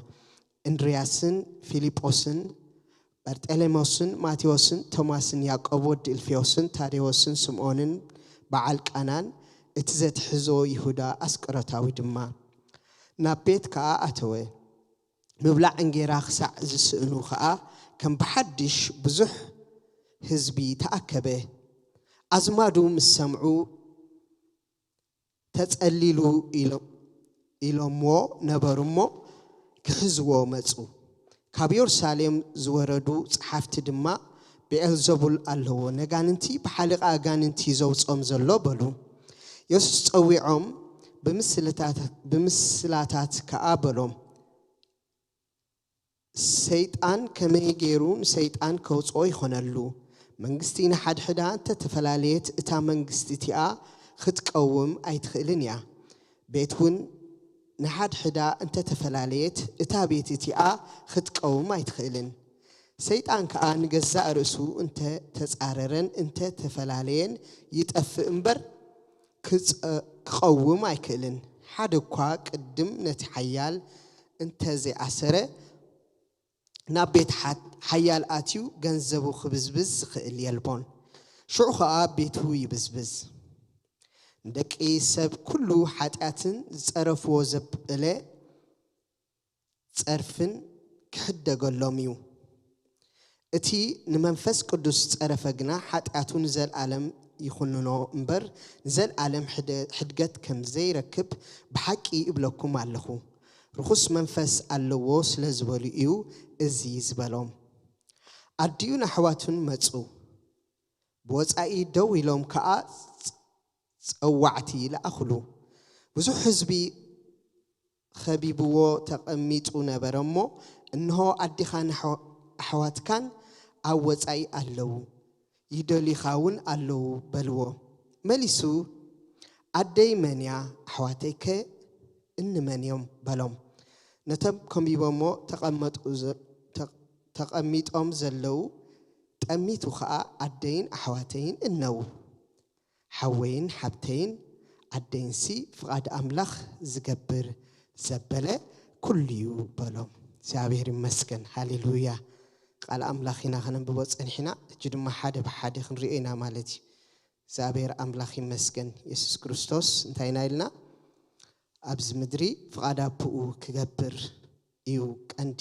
እንድርያስን ፊልጶስን፣ በርጠሌሞስን ማቴዎስን ቶማስን፣ ያዕቆብ ወዲ እልፍዮስን ታዴዎስን ስምዖንን በዓል ቃናን፣ እቲ ዘትሕዞ ይሁዳ ኣስቆሮታዊ ድማ። ናብ ቤት ከኣ ኣተወ። ምብላዕ እንጌራ ክሳዕ ዝስእኑ ኸኣ፣ ከም ብሓድሽ ብዙሕ ህዝቢ ተኣከበ። ኣዝማዱ ምስ ሰምዑ፣ "ተጸሊሉ" ኢሎ-፣ ኢሎምዎ ነበሩ እሞ፣ ክሕዝዎ መጹ። ካብ የሩሳሌም ዝወረዱ ጸሓፍቲ ድማ፣ "ብኤልዘቡል ኣለዎ ነጋንንቲ ብሓለቓ ኣጋንንቲ እዩ ዘውጽኦም ዘሎ" በሉ። የሱስ ጸዊዖም ብምስልታት-፣ ብምስላታት ከኣ በሎም፣ "ሰይጣን ከመይ ገይሩ ንሰይጣን ከውጽኦ ይኾነሉ? መንግስቲ ንሓድሕዳ እንተተፈላለየት፣ እታ መንግስቲ እቲኣ ኽትቀውም ኣይትኽእልን እያ። ቤት እውን ንሓድሕዳ እንተተፈላለየት፣ እታ ቤት እቲኣ ኽትቀውም ኣይትኽእልን። ሰይጣን ከኣ ንገዛእ ርእሱ እንተ ተጻረረን እንተ ተፈላለየን ይጠፍእ እምበር፣ ክጸ-፣ ክቐውም ኣይክእልን። ሓደ እኳ ቅድም ነቲ ሓያል እንተ ዘይኣሰረ፣ ናብ ቤት ሓ-፣ ሓያል ኣትዩ ገንዘቡ ክብዝብዝ ዝኽእል የልቦን። ሽዑ ኸኣ ቤቱ ይብዝብዝ። ንደቂ ሰብ ኩሉ ሓጢኣትን ዝጸረፍዎ ዘብለ ጸርፍን ክሕደገሎም እዩ። እቲ ንመንፈስ ቅዱስ ዝጸረፈ ግና ሓጢኣቱ ንዘለኣለም ይኹንኖ እምበር፣ ንዘለኣለም ሕደ-፣ ሕድገት ከም ዘይረክብ ብሓቂ እብለኩም ኣለኹ። ርኹስ መንፈስ ኣለዎ ስለ ዝበሉ እዩ እዚ ዝበሎም። ኣዲኡን ኣሕዋቱን መጹ። ብወጻኢ ደው ኢሎም ከኣ ጸዋዕቲ ለኣኹሉ። ብዙሕ ህዝቢ ኸቢብዎ ተቐሚጡ ነበረ እሞ፣ እንሆ፣ ኣዴኻን ኣሕዋ-፣ ኣሕዋትካን ኣብ ወጻኢ ኣለዉ፣ ይደልዩኻ እውን ኣለዉ በልዎ። መሊሱ፣ ኣደይ መን እያ? ኣሕዋተይከ እንመን እዮም? በሎም። ነቶም ከቢቦሞ ተቐመጡ ዘ-፣ ተ-፣ ተቐሚጦም ዘለዉ ጠሚቱ ኸኣ ኣደይን ኣሕዋተይን እነዉ። ሓወይን ሓብተይን ኣደይንሲ ፍቓድ ኣምላኽ ዝገብር ዘበለ ኩሉ እዩ በሎም። እግዚኣብሔር ይመስገን። ሃሌሉያ። ቃል ኣምላኽ ኢና ከነንብቦ ጸኒሕና። ሕጂ ድማ ሓደ ብሓደ ክንሪኦ ኢና ማለት እዩ። እግዚኣብሔር ኣምላኽ ይመስገን። የሱስ ክርስቶስ እንታይ ኢና ኢልና? ኣብዚ ምድሪ ፍቓድ ኣቦኡ ክገብር እዩ ቀንዲ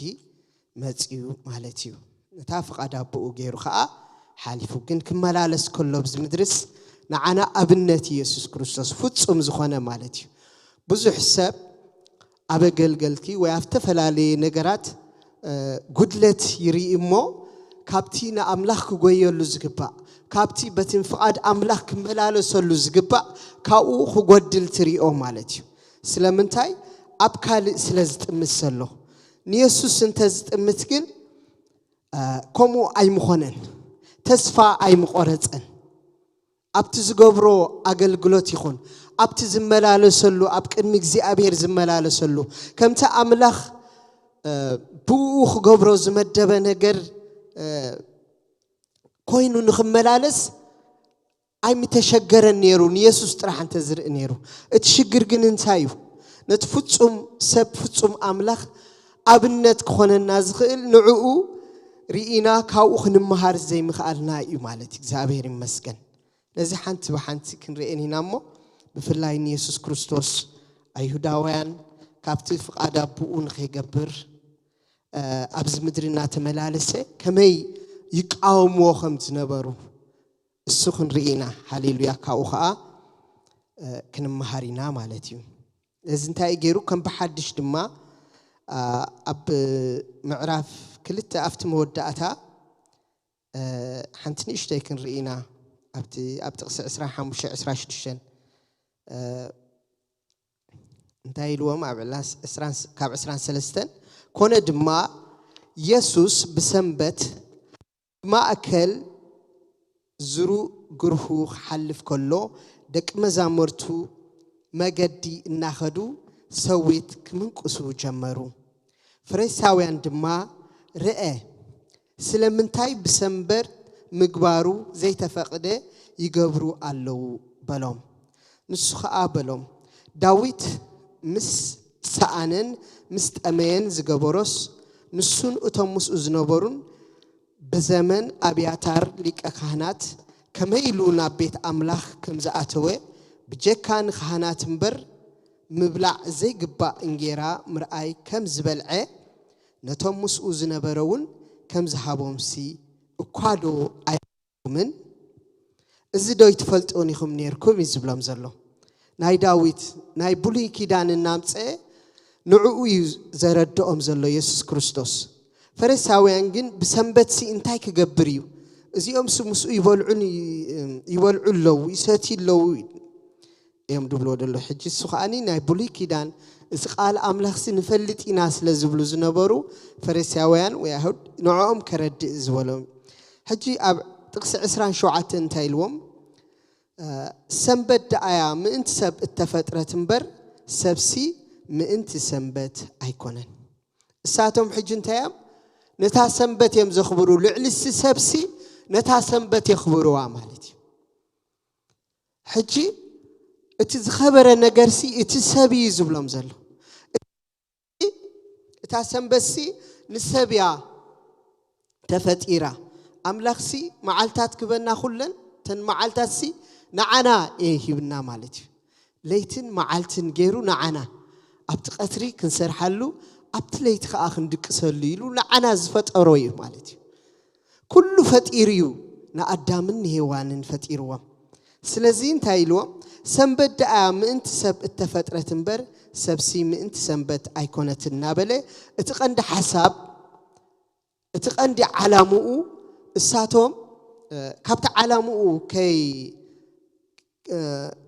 መጺኡ ማለት እዩ። ነታ ፍቓድ ኣቦኡ ገይሩ ኸኣ ሓሊፉ። ግን ክመላለስ ከሎ ኣብዚ ምድርስ ንዓና ኣብነት እዩ የሱስ ክርስቶስ፣ ፍጹም ዝኾነ ማለት እዩ። ብዙሕ ሰብ ኣብ ኣገልገልቲ ወይ ኣብ ዝተፈላለየ ነገራት፣ እ፣ ጉድለት ይርኢ እሞ፣ ካብቲ ንኣምላኽ ክጎየሉ ዝግባእ፣ ካብቲ በቲ ፍቓድ ኣምላኽ ክመላለሰሉ ዝግባእ፣ ካብኡ ክጎድል ትሪኦ ማለት እዩ። ስለምንታይ? ኣብ ካልእ ስለ ዝጥምት ዘሎ። ንየሱስ እንተ ዝጥምት ግን፣ እ፣ ከምኡ ኣይምኾነን። ተስፋ ኣይምቖረጸን። ኣብቲ ዝገብሮ ኣገልግሎት ይኹን፣ ኣብቲ ዝመላለሰሉ፣ ኣብ ቅድሚ እግዚኣብሔር ዝመላለሰሉ፣ ከምቲ ኣምላኽ፣ እ፣ ብኡ ክገብሮ ዝመደበ ነገር፣ እ፣ ኮይኑ ንኽመላለስ ኣይምተሸገረን ነይሩ፣ ንየሱስ ጥራሕ እንተ ዝርኢ ነይሩ። እቲ ሽግር ግን እንታይ እዩ? ነቲ ፍጹም ሰብ፣ ፍጹም ኣምላኽ ኣብነት ክኾነና ዝኽእል ንዕኡ ርኢና ካብኡ ክንመሃር ዘይምኽኣልና እዩ ማለት እዩ። እግዚኣብሔር ይመስገን። ነዚ ሓንቲ ብሓንቲ ክንርእየን ኢና እሞ፣ ብፍላይ ንየሱስ ክርስቶስ ኣይሁዳውያን ካብቲ ፍቓድ ኣቦኡ ንኸይገብር፣ እ፣ ኣብዚ ምድሪ እናተመላለሰ ከመይ ይቃወምዎ ከም ዝነበሩ እሱ ክንርኢ ኢና። ሃሌሉያ። ካብኡ ኸዓ፣ እ፣ ክንመሃር ኢና ማለት እዩ። እዚ እንታይ እዩ ገይሩ? ከም ብሓድሽ ድማ፣ አ፣ ኣብ ምዕራፍ ክልተ ኣብቲ መወዳእታ፣ እ፣ ሓንቲ ንእሽተይ ክንርኢ ኢና። ኣብቲ፣ ኣብ ጥቕሲ ዕስራን ሓሙሽተን ዕስራን ሽዱሽተን፣ እ፣ እንታይ ኢልዎም? ኣብ ዕላስ-፣ ዕስራን ስ-፣ ካብ ዕስራን ሰለስተን፣ ኮነ ድማ የሱስ ብሰንበት ብማእከል ዙሩ ግርሁ ክሓልፍ ከሎ፣ ደቂ መዛሙርቱ መገዲ እናኸዱ ሰዊት ክምንቅሱ ጀመሩ። ፈሪሳውያን ድማ፣ "ርአ፣ ስለምንታይ ብሰንበት ምግባሩ ዘይተፈቕደ ይገብሩ ኣለዉ?" በሎም። ንሱ ኸኣ በሎም፣ "ዳዊት ምስ ሰኣነን ምስ ጠመየን ዝገበሮስ፣ ንሱን እቶም ምስኡ ዝነበሩን ብዘመን ኣብያታር ሊቀ ካህናት ከመይ ኢሉ ናብ ቤት ኣምላኽ ከም ዝኣተወ፣ ብጀካ ንካህናት እምበር ምብላዕ ዘይግባእ እንጌራ ምርኣይ ከም ዝበልዐ፣ ነቶም ምስኡ ዝነበረ እውን ከም ዝሃቦምሲ እኳ ዶ ኣይፈልጡምን? እዚ ዶ ኣይትፈልጡን ኢኹም ነይርኩም?" እዩ ዝብሎም ዘሎ። ናይ ዳዊት ናይ ብሉይ ኪዳን እናምፀአ ንዕኡ እዩ ዘረድኦም ዘሎ የሱስ ክርስቶስ። ፈሪሳውያን ግን ብሰንበትሲ እንታይ ክገብር እዩ? እዚኦምሲ ምስኡ ይበልዑን ይ-፣ ይበልዑ ኣለዉ፣ ይሰትዩ ኣለዉ እዮም ድብልዎ ደሎ። ሕጂ እሱ ከኣኒ ናይ ብሉይ ኪዳን እዚ ቃል ኣምላኽሲ ንፈልጥ ኢና ስለ ዝብሉ ዝነበሩ ፈሪሳውያን ወይ ኣይሁድ ንዕኦም ከረድእ ዝበሎም። ሕጂ ኣብ ጥቕሲ ዕስራን ሸውዓተን እንታይ ኢልዎም? እ፣ ሰንበት ደኣያ ምእንቲ ሰብ እተፈጥረት እምበር፣ ሰብሲ ምእንቲ ሰንበት ኣይኮነን። እሳቶም ሕጂ እንታይ እዮም? ነታ ሰንበት እዮም ዘኽብሩ። ልዕሊ ሲ-፣ ሰብሲ ነታ ሰንበት የኽብርዋ ማለት እዩ። ሕጂ እቲ ዝኸበረ ነገርሲ እቲ ሰብ እዩ ዝብሎም ዘሎ። እታ ሰንበትሲ ንሰብ እያ ተፈጢራ። ኣምላኽሲ መዓልታት ክበና ኩለን፣ እተን መዓልታትሲ ንዓና እየ ሂብና ማለት እዩ። ለይትን መዓልትን ገይሩ ንዓና፣ ኣብቲ ቀትሪ ክንሰርሓሉ፣ ኣብቲ ለይቲ ከኣ ክንድቅሰሉ ኢሉ ንዓና ዝፈጠሮ እዩ ማለት እዩ። ኩሉ ፈጢሩ እዩ፣ ንኣዳምን ንሄዋንን ፈጢርዎም። ስለዚ እንታይ ኢልዎም? ሰንበት ደኣ ምእንቲ ሰብ እተፈጥረት እምበር፣ ሰብሲ ምእንቲ ሰንበት ኣይኮነትን እናበለ፣ እቲ ቀንዲ ሓሳብ፣ እቲ ቀንዲ ዓላምኡ፣ እሳቶም፣ እ፣ ካብቲ ዓላምኡ ከይ-፣ እ፣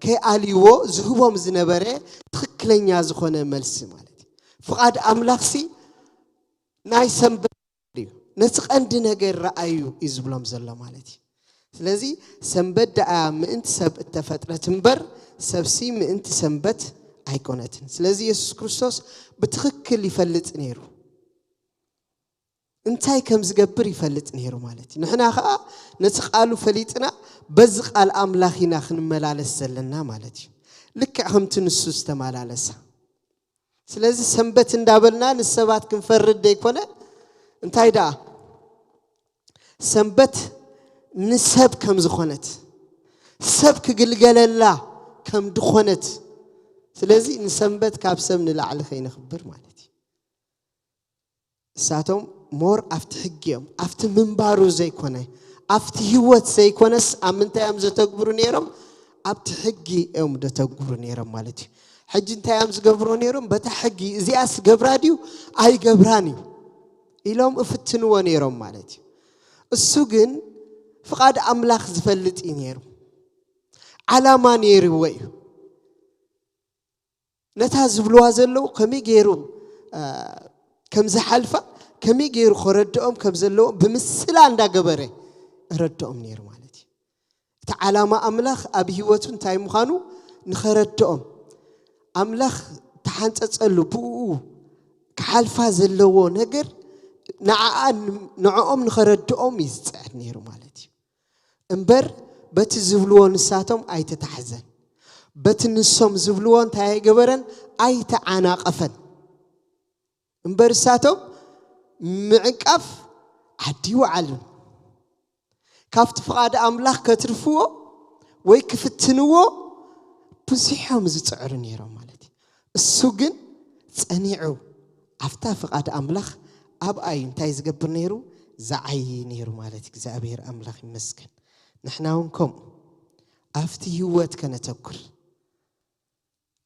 ከይኣልይዎ ዝህቦም ዝነበረ ትኽክለኛ ዝኾነ መልሲ ማለት እዩ። ፍቓድ ኣምላኽሲ ናይ ሰንበት እዩ። ነቲ ቀንዲ ነገር ረኣዩ እዩ ዝብሎም ዘሎ ማለት እዩ። ስለዚ ሰንበት ደኣ ምእንቲ ሰብ እተፈጥረት እምበር፣ ሰብሲ ምእንቲ ሰንበት ኣይኮነትን። ስለዚ የሱስ ክርስቶስ ብትኽክል ይፈልጥ ነይሩ። እንታይ ከም ዝገብር ይፈልጥ ነይሩ ማለት እዩ። ንሕና ኸኣ ነቲ ቃሉ ፈሊጥና በዚ ቃል ኣምላኽ ኢና ክንመላለስ ዘለና ማለት እዩ። ልክዕ ከምቲ ንሱ ዝተመላለሰ። ስለዚ ሰንበት እንዳበልና ንሰባት ክንፈርድ ደይኮነ፣ እንታይ ደኣ? ሰንበት ንሰብ ከም ዝኾነት፣ ሰብ ክግልገለላ ከም ድኾነት። ስለዚ ንሰንበት ካብ ሰብ ንላዕሊ ከይነኽብር ማለት እዩ። እሳቶም ሞር ኣብቲ ሕጊ እዮም፣ ኣብቲ ምንባሩ ዘይኮነ፣ ኣብቲ ህይወት ዘይኮነስ ኣብ ምንታይ እዮም ዘተግብሩ ነይሮም? ኣብቲ ሕጊ እዮም ዘተግብሩ ነይሮም ማለት እዩ። ሕጂ እንታይ እዮም ዝገብርዎ ነይሮም? በታ ሕጊ እዚኣስ ገብራ ድዩ ኣይገብራን እዩ ኢሎም እፍትንዎ ነይሮም ማለት እዩ። እሱ ግን ፍቓድ ኣምላኽ ዝፈልጥ እዩ ነይሩ። ዓላማ ነይርዎ እዩ። ነታ ዝብልዋ ዘለዉ ከመይ ገይሩ፣ እ፣ ከም ዝሓልፋ፣ ከመይ ገይሩ ከረድኦም ከም ዘለዎ ብምስላ እንዳገበረ ረድኦም ነይሩ ማለት እዩ። እቲ ዓላማ ኣምላኽ ኣብ ህይወቱ እንታይ ምዃኑ ንኸረድኦም፣ ኣምላኽ ተሓንጸጸሉ፣ ብእኡ ክሓልፋ ዘለዎ ነገር ንዓኣ፣ ንዕኦም ንኸረድኦም እዩ ዝጽዕር ነይሩ ማለት እዩ። እምበር በቲ ዝብልዎ ንሳቶም ኣይተታሕዘን። በቲ ንሶም ዝብልዎ እንታይ ኣይገበረን? ኣይተዓናቐፈን። እምበር እሳቶም ምዕቃፍ ዓዲ ይወዓሉን። ካብቲ ፍቓድ ኣምላኽ ከትርፍዎ ወይ ክፍትንዎ ብዙሕ እዮም ዝጽዕሩ ነይሮም ማለት እዩ። እሱ ግን ጸኒዑ ኣብታ ፍቓድ ኣምላኽ ኣብኣ እዩ እንታይ ዝገብር ነይሩ? ዝዓዪ ነይሩ ማለት እዩ። እግዚኣብሔር ኣምላኽ ይመስገን። ንሕና እውን ከምኡ ኣብቲ ህይወት ከነተኩር፣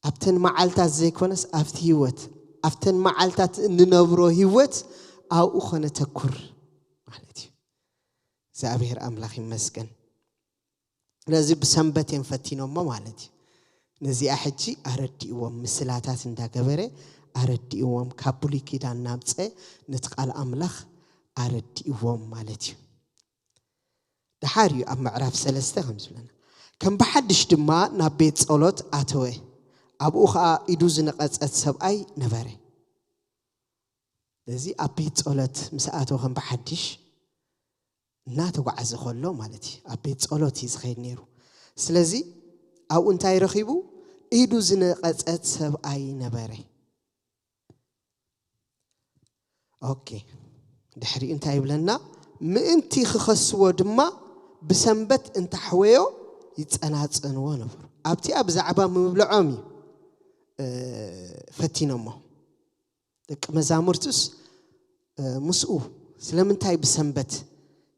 ኣብተን መዓልታት ዘይኮነስ ኣብቲ ህይወት፣ ኣብተን መዓልታት እንነብሮ ህይወት ኣብኡ ከነተኩር ማለት እዩ። እግዚኣብሔር ኣምላኽ ይመስገን። ስለዚ ብሰንበት እዮም ፈቲኖሞ ማለት እዩ። ነዚኣ ሕጂ ኣረዲእዎም፣ ምስላታት እንዳገበረ ኣረዲእዎም፣ ካብ ብሉይ ኪዳን ናምፀ ነቲ ቃል ኣምላኽ ኣረዲእዎም ማለት እዩ። ደሓር እዩ ኣብ ምዕራፍ ሰለስተ ከም ዝብለና፣ ከም ብሓድሽ ድማ ናብ ቤት ጸሎት ኣተወ፣ ኣብኡ ኸኣ ኢዱ ዝነቐጸት ሰብኣይ ነበረ። እዚ ኣብ ቤት ጸሎት ምስ ኣተወ ከም ብሓድሽ እናተጓዓዘ ከሎ ማለት እዩ። ኣብ ቤት ጸሎት እዩ ዝኸይድ ነይሩ። ስለዚ ኣብኡ እንታይ ረኺቡ? ኢዱ ዝነቐጸት ሰብኣይ ነበረ። ኦኬ፣ ድሕሪኡ እንታይ ይብለና? ምእንቲ ክኸስዎ ድማ ብሰንበት እንተሕወዮ ይጸናጸንዎ ነበሩ። ኣብቲኣ ብዛዕባ ምብልዖም እዩ፣ እ፣ ፈቲኖሞ። ደቂ መዛሙርቱስ፣ እ፣ ምስኡ ስለምንታይ ብሰንበት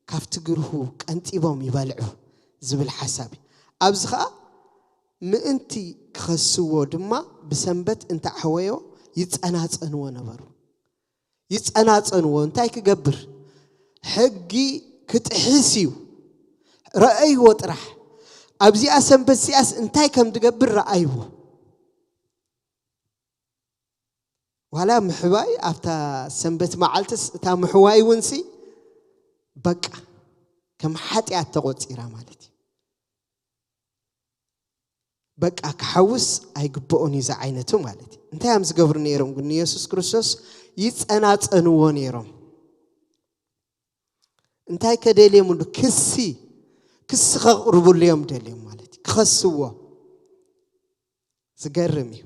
ካብቲ ግርሁ ቀንጢቦም ይበልዑ ዝብል ሓሳብ እዩ። ኣብዚ ኸኣ ምእንቲ ክኸስዎ ድማ ብሰንበት እንተኣሕወዮ ይጸናጸንዎ ነበሩ። ይጸናጸንዎ እንታይ ክገብር? ሕጊ ክጥሕስ እዩ። ረኣይዎ ጥራሕ። ኣብዚኣ ሰንበት እዚኣስ እንታይ ከም ዝገብር ረኣይዎ። ዋላ ምሕዋይ ኣብታ ሰንበት መዓልትስ እታ ምሕዋይ እውን ሲ በቃ ከም ሓጢኣት ተቖጺራ ማለት እዩ። በቃ ክሓውስ ኣይግብኦን እዩ ዝዓይነቱ ማለት እዩ። እንታይ እዮም ዝገብሩ ነይሮም ግን ንየሱስ ክርስቶስ? ይጸናጸንዎ ነይሮም። እንታይ ከደልዮምሉ? ክሲ፣ ክሲ ከቕርብሉ እዮም ደልዮም ማለት እዩ። ክኸስዎ። ዝገርም እዩ።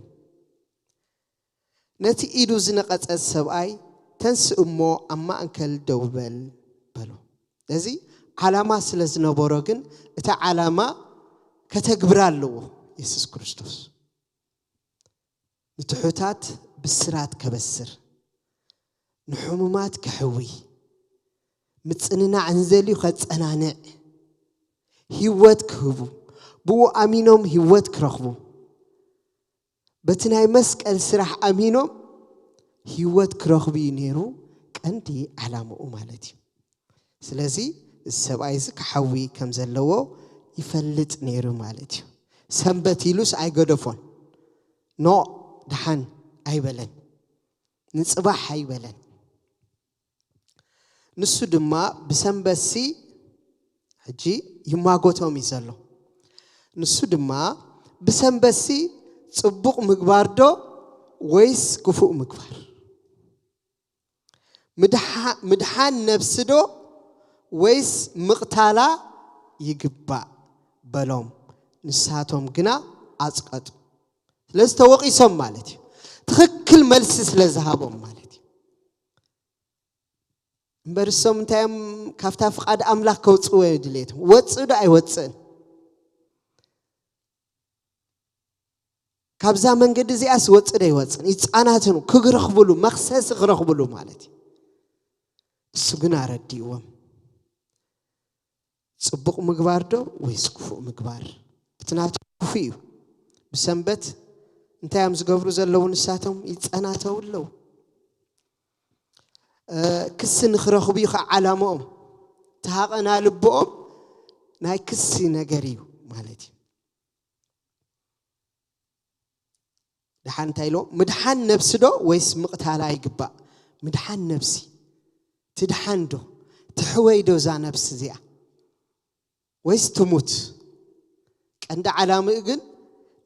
ነቲ ኢዱ ዝነቐጸ ሰብኣይ፣ "ተንስእ እሞ ኣብ ማእከል ደው በል" በሎ። እዚ ዓላማ ስለ ዝነበሮ ግን፣ እታ ዓላማ ከተግብራ ኣለዎ የሱስ ክርስቶስ። ንትሑታት ብስራት ከበስር፣ ንሕሙማት ከሕዊ፣ ምጽንናዕ ንዘልዩ ከጸናንዕ፣ ህይወት ክህቡ፣ ብኡ ኣሚኖም ህይወት ክረኽቡ፣ በቲ ናይ መስቀል ስራሕ ኣሚኖም ህይወት ክረኽቡ እዩ ነይሩ ቀንዲ ዓላምኡ ማለት እዩ። ስለዚ እዚ ሰብኣይ እዚ ክሓዊ ከም ዘለዎ ይፈልጥ ነይሩ ማለት እዩ። ሰንበት ኢሉስ ኣይገደፎን። ኖ፣ ደሓን ኣይበለን። ንጽባሕ ኣይበለን። ንሱ ድማ ብሰንበትሲ፣ ሕጂ ይማጎቶም እዩ ዘሎ። ንሱ ድማ ብሰንበትሲ ጽቡቕ ምግባር ዶ ወይስ ክፉእ ምግባር? ምድሓ-፣ ምድሓን ነብሲ ዶ ወይስ ምቕታላ ይግባእ በሎም። ንሳቶም ግና ኣጽቀጡ። ስለዚ ተወቒሶም ማለት እዩ። ትኽክል መልሲ ስለ ዝሃቦም ማለት እዩ። እምበር እሶም እንታይ እዮም ካብታ ፍቓድ ኣምላኽ ከውፅዎ እዩ ድሌቶም። ወፅእ ዶ ኣይወፅእን? ካብዛ መንገዲ እዚኣስ ወፅእ ዶ ኣይወፅእን? ይፃናተኑ ክረኽብሉ፣ መኽሰሲ ክረኽብሉ ማለት እዩ። እሱ ግን ኣረዲእዎም። ጽቡቕ ምግባር ዶ ወይስ ክፉእ ምግባር? እቲ ናቱ ክፉእ እዩ። ብሰንበት እንታይ እዮም ዝገብሩ ዘለዉ? ንሳቶም ይጸናተው ኣለዉ። እ፣ ክሲ ንኽረኽቡ እዩ ከዓ ዓላምኦም። ተሃቐና ልብኦም ናይ ክሲ ነገር እዩ ማለት እዩ። ደሓን እንታይ ኢሎ? ምድሓን ነብሲ ዶ ወይስ ምቕታላ ይግባእ? ምድሓን ነብሲ። ትድሓን ዶ? ትሕወይ ዶ እዛ ነብሲ እዚኣ? ወይስ ትሙት? ቀንዲ ዓላምኡ ግን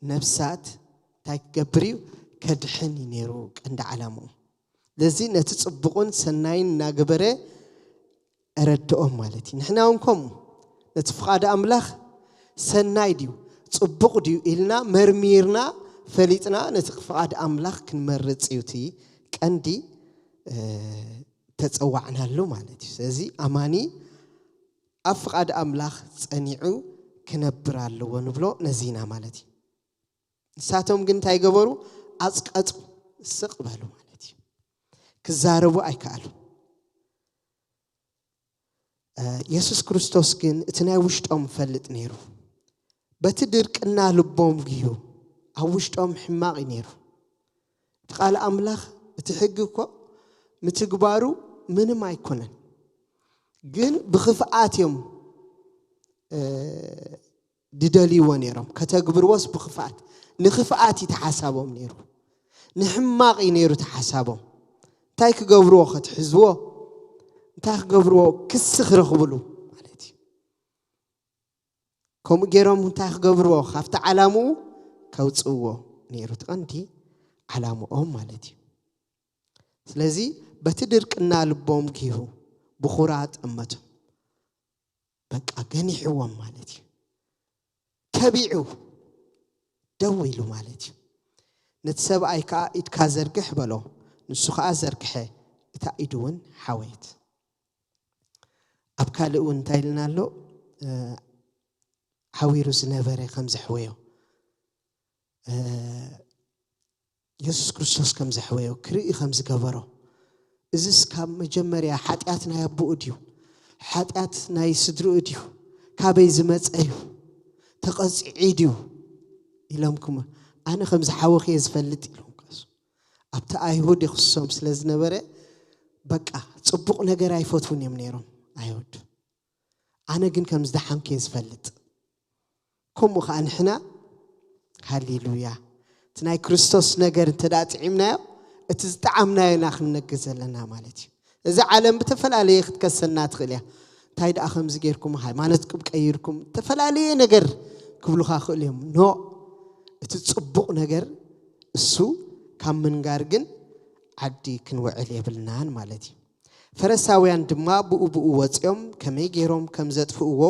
ነብሳት እንታይ ክገብር እዩ? ከድሕን እዩ ነይሩ ቀንዲ ዓላምኡ። ስለዚ ነቲ ጽቡቕን ሰናይን እናገበረ እረድኦም ማለት እዩ። ንሕና እውን ከምኡ ነቲ ፍቓድ ኣምላኽ ሰናይ ድዩ ጽቡቕ ድዩ ኢልና መርሚርና ፈሊጥና ነቲ ፍቓድ ኣምላኽ ክንመርጽ እዩ እቲ ቀንዲ፣ እ፣ ተጸዋዕናሉ ማለት እዩ። ስለዚ ኣማኒ ኣብ ፍቓድ ኣምላኽ ጸኒዑ ክነብር ኣለዎ ንብሎ ነዚ ኢና ማለት እዩ። ንሳቶም ግን እንታይ ገበሩ? ኣጽቀጡ፣ ስቕ በሉ ማለት እዩ። ክዛረቡ ኣይከኣሉ። እ፣ የሱስ ክርስቶስ ግን እቲ ናይ ውሽጦም ይፈልጥ ነይሩ። በቲ ድርቅና ልቦም ግዩ ኣብ ውሽጦም ሕማቕ እዩ ነይሩ። እቲ ቃል ኣምላኽ፣ እቲ ሕጊ እኮ ምትግባሩ ምንም ኣይኮነን። ግን ብኽፍኣት እዮም፣ እ፣ ድደልይዎ ነይሮም። ከተግብርዎስ ብኽፍኣት፣ ንኽፍኣት እዩ ተሓሳቦም ነይሩ። ንሕማቕ እዩ ነይሩ ተሓሳቦም። እንታይ ክገብርዎ? ከትሕዝዎ? እንታይ ክገብርዎ? ክሲ ክረኽብሉ ማለት እዩ። ከምኡ ገይሮም እንታይ ክገብርዎ? ካብቲ ዓላምኡ ከውፅእዎ ነይሩ። እቲ ቀንዲ ዓላምኦም ማለት እዩ። ስለዚ በቲ ድርቅና ልቦም ጊሁ ብኹራ ጠመቶም። በቃ ገኒሕዎም ማለት እዩ። ተቢዑ ደው ኢሉ ማለት እዩ። ነቲ ሰብኣይ ከዓ ኢድካ ዘርግሕ በሎ። ንሱ ከዓ ዘርግሐ፣ እታ ኢዱ እውን ሓወየት። ኣብ ካልእ እውን እንታይ ኢልና ኣሎ? እ፣ ሓዊሩ ዝነበረ ከም ዘሕወዮ፣ እ፣ የሱስ ክርስቶስ ከም ዘሕወዮ ክርኢ ከም ዝገበሮ። እዝስ ካብ መጀመርያ ሓጢኣት ናይ ኣቦኡ ድዩ? ሓጢኣት ናይ ስድርኡ ድዩ? ካበይ ዝመጸ እዩ? ተቐጺዒ ድዩ? ኢሎም ክም-፣ ኣነ ከም ዝሓወኽየ ዝፈልጥ ኢሎም ከሱ። ኣብቲ ኣይሁድ ይኽሶም ስለ ዝነበረ፣ በቃ ጽቡቕ ነገር ኣይፈትዉን እዮም ነይሮም ኣይሁድ። ኣነ ግን ከም ዝደሓንኩ እየ ዝፈልጥ። ከምኡ ኸዓ ንሕና፣ ሃሌሉያ፣ እቲ ናይ ክርስቶስ ነገር እንተ ደኣ ጥዒምናዮ፣ እቲ ዝጠዓምናዮ ኢና ክንነግር ዘለና ማለት እዩ። እዛ ዓለም ብተፈላለየ ክትከሰና ትኽእል እያ። እንታይ ደኣ ከምዚ ጌርኩም፣ ሃይማኖትኩም ቀይርኩም፣ ዝተፈላለየ ነገር ክብሉኻ ክእሉ እዮም። ኖ፣ እቲ ጽቡቕ ነገር እሱ ካብ ምንጋር ግን ዓዲ ክንውዕል የብልናን ማለት እዩ። ፈረሳውያን ድማ ብኡ ብኡ ወጺኦም ከመይ ገይሮም ከም ዘጥፍእዎ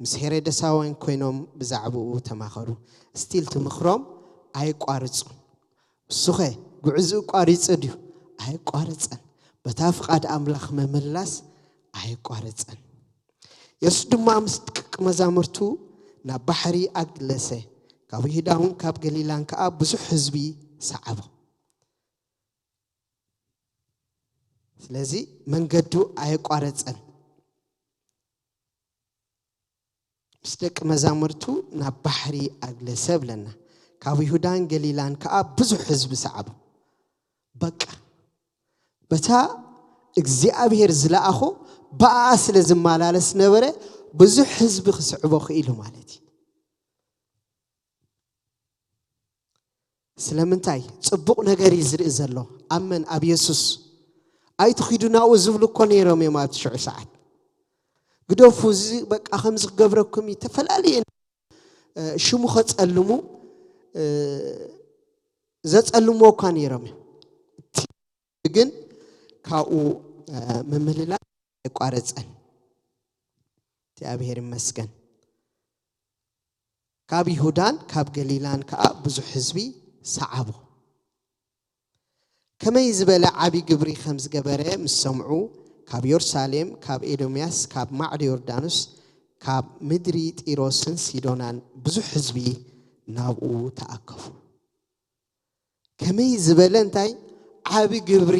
ምስ ሄሮደሳውያን ኮይኖም ብዛዕባኡ ተማኸሩ። ስቲል ትምኽሮም ኣየቋርጹን። እሱኸ ጉዕዝኡ ቋሪጹ ድዩ? ኣየቋረጸን። በታ ፍቓድ ኣምላኽ ምምላስ ኣየቋረጸን። የሱስ ድማ ምስ ደቂ መዛሙርቱ ናብ ባሕሪ ኣግለሰ። ካብ ይሁዳውን ካብ ገሊላን ከኣ ብዙሕ ህዝቢ ሰዓቦ። ስለዚ መንገዱ ኣየቋረጸን። ምስ ደቂ መዛሙርቱ ናብ ባሕሪ ኣግለሰ ብለና። ካብ ይሁዳን ገሊላን ከኣ ብዙሕ ህዝቢ ሰዓቡ። በቃ በታ እግዚኣብሔር ዝለኣኾ ብኣኣ ስለ ዝመላለስ ነበረ፣ ብዙሕ ህዝቢ ክስዕቦ ክኢሉ ማለት እዩ። ስለምንታይ? ጽቡቕ ነገር እዩ ዝርኢ ዘሎ። ኣብ መን? ኣብ የሱስ። ኣይትኺዱ ናብኡ ዝብሉ እኮ ነይሮም እዮም ኣብቲ ሽዑ ሰዓት። ግደፉ፣ እዚ በቃ ከምዚ ክገብረኩም እዩ፣ ተፈላለየ ሽሙ ከጸልሙ ዘጸልምዎ እኳ ነይሮም እዮም። ግን ካብኡ ምምልላስ ኣይቋረጸን። እግዚኣብሔር ይመስገን። ካብ ይሁዳን ካብ ገሊላን ከኣ ብዙሕ ህዝቢ ሰዓቦ። ከመይ ዝበለ ዓቢ ግብሪ ከም ዝገበረ ምስ ሰምዑ፣ ካብ የሩሳሌም፣ ካብ ኤዶምያስ፣ ካብ ማዕዶ ዮርዳኖስ፣ ካብ ምድሪ ጢሮስን ሲዶናን ብዙሕ ህዝቢ ናብኡ ተኣከቡ። ከመይ ዝበለ እንታይ ዓቢ ግብሪ፣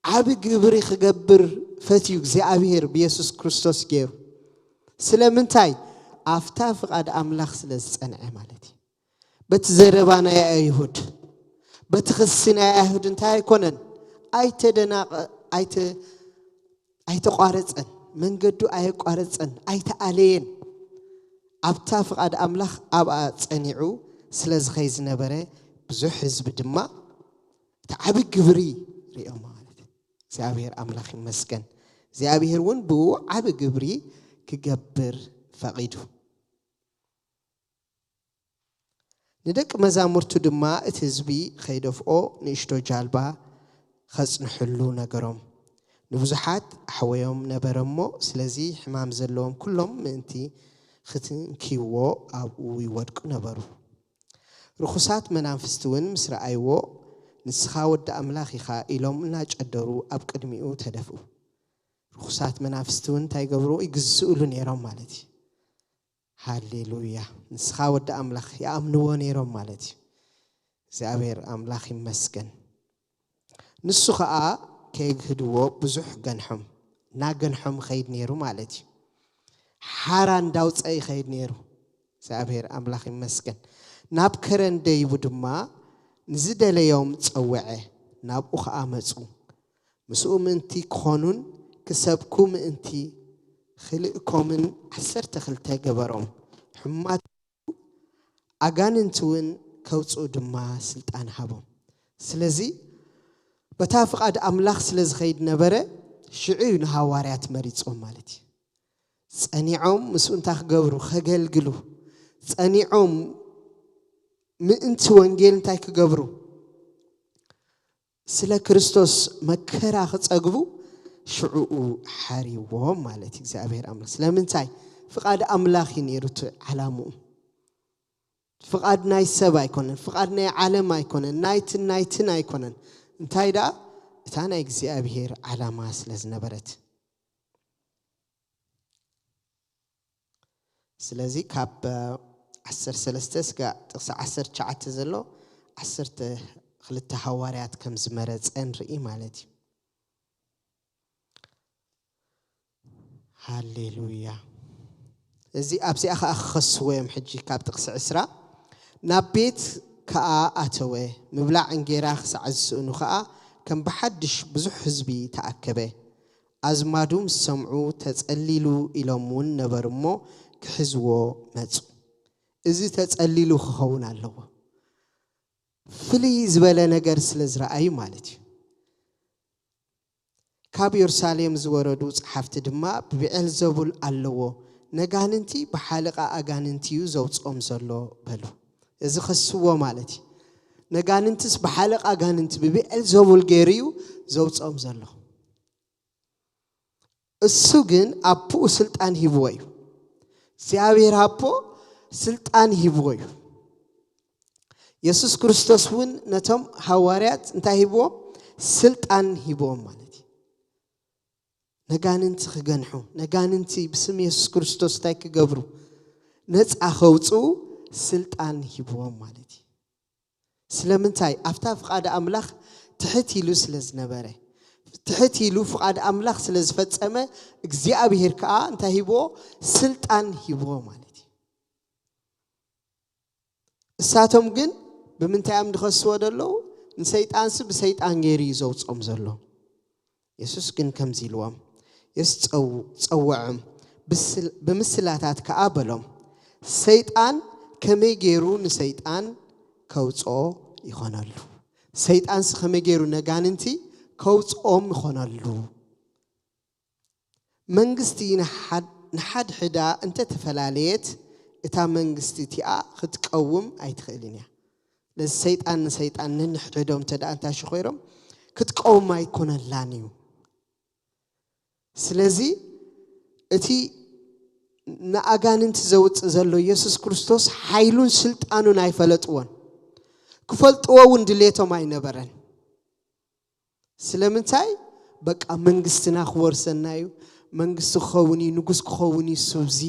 ዓቢ ግብሪ ክገብር ፈትዩ እግዚኣብሔር ብየሱስ ክርስቶስ ገይሩ። ስለምንታይ? ኣብታ ፍቓድ ኣምላኽ ስለ ዝጸንዐ ማለት እዩ። በቲ ዘረባ ናይ ኣይሁድ፣ በቲ ክሲ ናይ ኣይሁድ እንታይ ኣይኮነን? ኣይተደናቐ ኣይተ ኣይተቋረጸን፣ መንገዱ ኣየቋረጸን፣ ኣይተኣለየን። ኣብታ ፍቓድ ኣምላኽ ኣብኣ ጸኒዑ ስለ ዝኸይ ዝነበረ ብዙሕ ህዝቢ ድማ እቲ ዓቢ ግብሪ ሪኦም ማለት እዩ። እግዚኣብሔር ኣምላኽ ይመስገን። እግዚኣብሔር እውን ብኡ ዓቢ ግብሪ ክገብር ፈቒዱ። ንደቂ መዛሙርቱ ድማ እቲ ህዝቢ ከይደፍኦ ንእሽቶ ጃልባ ኸጽንሕሉ ነገሮም። ንብዙሓት ኣሕወዮም ነበረ እሞ፣ ስለዚ ሕማም ዘለዎም ኩሎም ምእንቲ ክትንክይዎ ኣብኡ ይወድቁ ነበሩ። ርኹሳት መናፍስቲ እውን ምስ ረኣይዎ፣ "ንስኻ ወዲ ኣምላኽ ኢኻ" ኢሎም እናጨደሩ ኣብ ቅድሚኡ ተደፍኡ። ርኹሳት መናፍስቲ እውን እንታይ ይገብሩ? ይግዝኡሉ ነይሮም ማለት እዩ። ሃሌሉያ። ንስኻ ወዲ ኣምላኽ ይኣምንዎ ነይሮም ማለት እዩ። እግዚኣብሔር ኣምላኽ ይመስገን። ንሱ ኸኣ ከየግህድዎ ብዙሕ ገንሖም፣ እናገንሖም ኸይድ ነይሩ ማለት እዩ። ሓራ እንዳውፀ ይኸይድ ነይሩ። እግዚኣብሔር ኣምላኽ ይመስገን። ናብ ከረን ደይቡ ድማ ንዝደለዮም ጸውዐ፣ ናብኡ ኸኣ መጹ። ምስኡ ምእንቲ ክኾኑን ክሰብኩ ምእንቲ ክልእኮምን ዓሰርተ ክልተ ገበሮም። ሕማት ኣጋንንቲ እውን ከውፅኡ ድማ ስልጣን ሃቦም። ስለዚ በታ ፍቓድ ኣምላኽ ስለ ዝኸይድ ነበረ፣ ሽዑ እዩ ንሃዋርያት መሪጾም ማለት እዩ። ጸኒዖም ምስኡ እንታይ ክገብሩ? ከገልግሉ። ጸኒዖም ምእንቲ ወንጌል እንታይ ክገብሩ? ስለ ክርስቶስ መከራ ክጸግቡ ሽዕኡ ሓሪዎም ማለት እዩ እግዚኣብሔር ኣምላኽ። ስለምንታይ? ፍቓድ ኣምላኽ እዩ ነይሩ እቲ ዓላምኡ። ፍቓድ ናይ ሰብ ኣይኮነን፣ ፍቓድ ናይ ዓለም ኣይኮነን፣ ናይትን ናይትን ኣይኮነን። እንታይ ደኣ? እታ ናይ እግዚኣብሔር ዓላማ ስለ ዝነበረት። ስለዚ ካብ ዓሰርተ ሰለስተ ስጋ ጥቕሲ ዓሰርተ ትሽዓተ ዘሎ ዓሰርተ ክልተ ሃዋርያት ከም ዝመረጸ ንርኢ ማለት እዩ። ሃሌሉያ። እዚ ኣብዚኣ ከኣ ክኸስዎ እዮም። ሕጂ ካብ ጥቕሲ ዕስራ፣ ናብ ቤት ከኣ ኣተወ፣ ምብላዕ እንጌራ ክሳዕ ዝስእኑ ከኣ ከም ብሓድሽ ብዙሕ ህዝቢ ተኣከበ። ኣዝማዱ ምስ ሰምዑ፣ "ተጸሊሉ" ኢሎም እውን ነበሩ እሞ፣ ክሕዝዎ መጹ። እዚ ተጸሊሉ ክኸውን ኣለዎ። ፍልይ ዝበለ ነገር ስለ ዝረኣዩ ማለት እዩ። ካብ የሩሳሌም ዝወረዱ ጸሓፍቲ ድማ፣ "ብብዔልዘቡል ኣለዎ፣ ነጋንንቲ ብሓለቓ ኣጋንንቲ እዩ ዘውጽኦም ዘሎ" በሉ። እዚ ከስዎ ማለት እዩ። ነጋንንትስ ብሓለቓ ኣጋንንቲ ብብዔልዘቡል ገይሩ እዩ ዘውጽኦም ዘሎ። እሱ ግን ኣቦኡ ስልጣን ሂብዎ እዩ። እግዚኣብሔር ኣቦ ስልጣን ሂብዎ እዩ። የሱስ ክርስቶስ እውን ነቶም ሃዋርያት እንታይ ሂብዎም? ስልጣን ሂብዎም ማለት እዩ። ነጋንንቲ ክገንሑ፣ ነጋንንቲ ብስም የሱስ ክርስቶስ እንታይ ክገብሩ? ነፃ ከውፅኡ ስልጣን ሂብዎም ማለት እዩ። ስለምንታይ? ኣብታ ፍቓድ ኣምላኽ ትሕት ኢሉ ስለ ዝነበረ። ትሕት ኢሉ ፍቓድ ኣምላኽ ስለ ዝፈጸመ እግዚኣብሔር ከኣ እንታይ ሂብዎ? ስልጣን ሂብዎ ማለት እዩ። እሳቶም ግን ብምንታይ እዮም ዝኸስዎ ዘለዉ? ንሰይጣንሲ ብሰይጣን ገይሩ እዩ ዘውፅኦም ዘሎ። የሱስ ግን ከምዚ ኢልዎም፣ የሱስ ጸው- ጸወዖም፣ ብስል- ብምስላታት ከኣ በሎም፣ ሰይጣን ከመይ ገይሩ ንሰይጣን ከውፅኦ ይኾነሉ? ሰይጣንሲ ከመይ ገይሩ ነጋንንቲ ከውፅኦም ይኾነሉ? መንግስቲ ንሓድ- ንሓድሕዳ እንተተፈላለየት እታ መንግስቲ እቲኣ ክትቀውም ኣይትኽእልን እያ። ስለዚ ሰይጣን ንሰይጣን ነንሕድሕዶም እንተ ደኣ እንታሽኾይሮም ክትቀውም ኣይኮነላን እዩ። ስለዚ እቲ ንኣጋንንቲ ዘውፅእ ዘሎ ኢየሱስ ክርስቶስ ሓይሉን ስልጣኑን ኣይፈለጥዎን። ክፈልጥዎ እውን ድሌቶም ኣይነበረን። ስለምንታይ? በቃ መንግስትና ክወርሰና እዩ፣ መንግስቲ ክኸውን እዩ፣ ንጉስ ክኸውን እዩ፣ ሱብዚ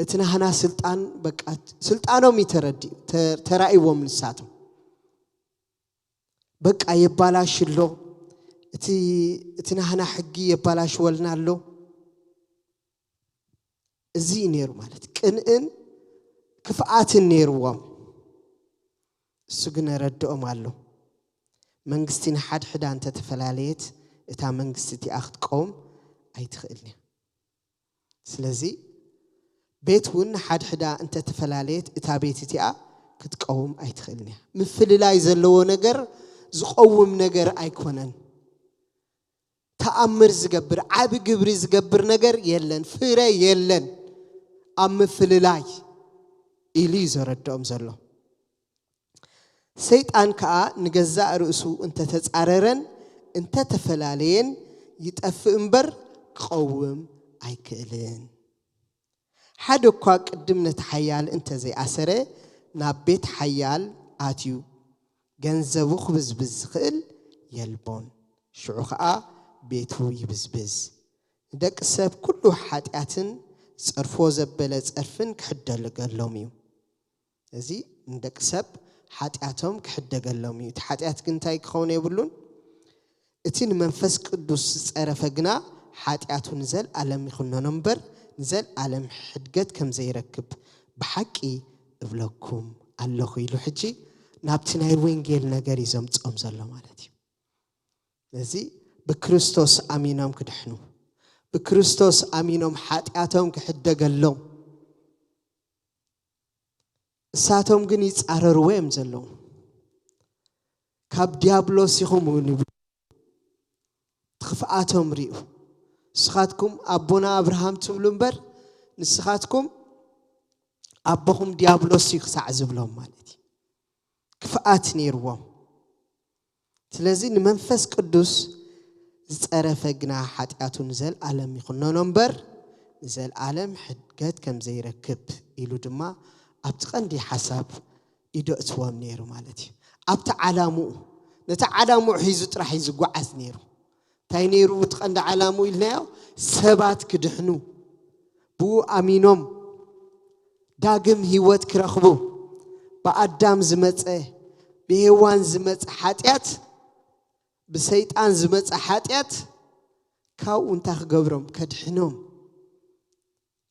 እቲ ናህና ስልጣን በቃ ስልጣኖም እዩ ተረዲ- ተ- ተራእይዎም ንሳቶም። በቃ የባላሽ ኣሎ፣ እቲ እቲ ናህና ሕጊ የባላሽወልና ኣሎ። እዚ እዩ ነይሩ ማለት ቅንእን ክፍኣትን ነይርዎም። እሱ ግን ረድኦም ኣሎ። መንግስቲ ንሓድሕዳ እንተተፈላለየት እታ መንግስቲ እቲኣ ክትቀውም ኣይትኽእልን እያ። ስለዚ ቤት እውን ንሓድሕዳ እንተተፈላለየት እታ ቤት እቲኣ ክትቀውም ኣይትኽእልን እያ። ምፍልላይ ዘለዎ ነገር ዝቐውም ነገር ኣይኮነን። ተኣምር ዝገብር ዓቢ ግብሪ ዝገብር ነገር የለን፣ ፍረ የለን ኣብ ምፍልላይ ኢሉ እዩ ዘረድኦም ዘሎ። ሰይጣን ከኣ ንገዛእ ርእሱ እንተተጻረረን እንተተፈላለየን ይጠፍእ እምበር ክቐውም ኣይክእልን። ሓደ እኳ ቅድም ነቲ ሓያል እንተ ዘይኣሰረ ናብ ቤት ሓያል ኣትዩ ገንዘቡ ክብዝብዝ ዝኽእል የልቦን። ሽዑ ኸኣ ቤቱ ይብዝብዝ። ንደቂ ሰብ ኩሉ ሓጢኣትን ጸርፎ ዘበለ ጸርፍን ክሕደገሎም እዩ። እዚ ንደቂ ሰብ ሓጢኣቶም ክሕደገሎም እዩ። እቲ ሓጢኣት ግን እንታይ ክኸውን የብሉን? እቲ ንመንፈስ ቅዱስ ዝጸረፈ ግና ሓጢኣቱ ንዘለኣለም ይኹነኖ እምበር ንዘለኣለም ሕድገት ከም ዘይረክብ ብሓቂ እብለኩም ኣለኹ ኢሉ ሕጂ ናብቲ ናይ ወንጌል ነገር እዩ ዘምጽኦም ዘሎ ማለት እዩ። ስለዚ ብክርስቶስ ኣሚኖም ክድሕኑ፣ ብክርስቶስ ኣሚኖም ሓጢኣቶም ክሕደገሎም፣ እሳቶም ግን ይጻረርዎ እዮም ዘለዉ። ካብ ዲያብሎስ ኢኹም እውን ይብሉ። እቲ ክፍኣቶም ሪኡ። ንስኻትኩም ኣቦና ኣብርሃም ትብሉ እምበር ንስኻትኩም ኣቦኹም ዲያብሎስ እዩ ክሳዕ ዝብሎም ማለት እዩ። ክፍኣት ነይርዎም። ስለዚ ንመንፈስ ቅዱስ ዝጸረፈ ግና ሓጢኣቱ ንዘለኣለም ይኹነኖ እምበር ንዘለኣለም ሕድገት ከም ዘይረክብ ኢሉ ድማ ኣብቲ ቀንዲ ሓሳብ ኢዶ እትዎም ነይሩ ማለት እዩ። ኣብቲ ዓላምኡ ነቲ ዓላምኡ ሒዙ ጥራሕ እዩ ዝጓዓዝ ነይሩ። እንታይ ነይሩ እቲ ቀንዲ ዓላምኡ ኢልናዮ? ሰባት ክድሕኑ፣ ብኡ ኣሚኖም ዳግም ህይወት ክረኽቡ። ብኣዳም ዝመጸ፣ ብሄዋን ዝመጸ ሓጢኣት፣ ብሰይጣን ዝመጸ ሓጢኣት ካብኡ እንታይ ክገብሮም? ከድሕኖም፣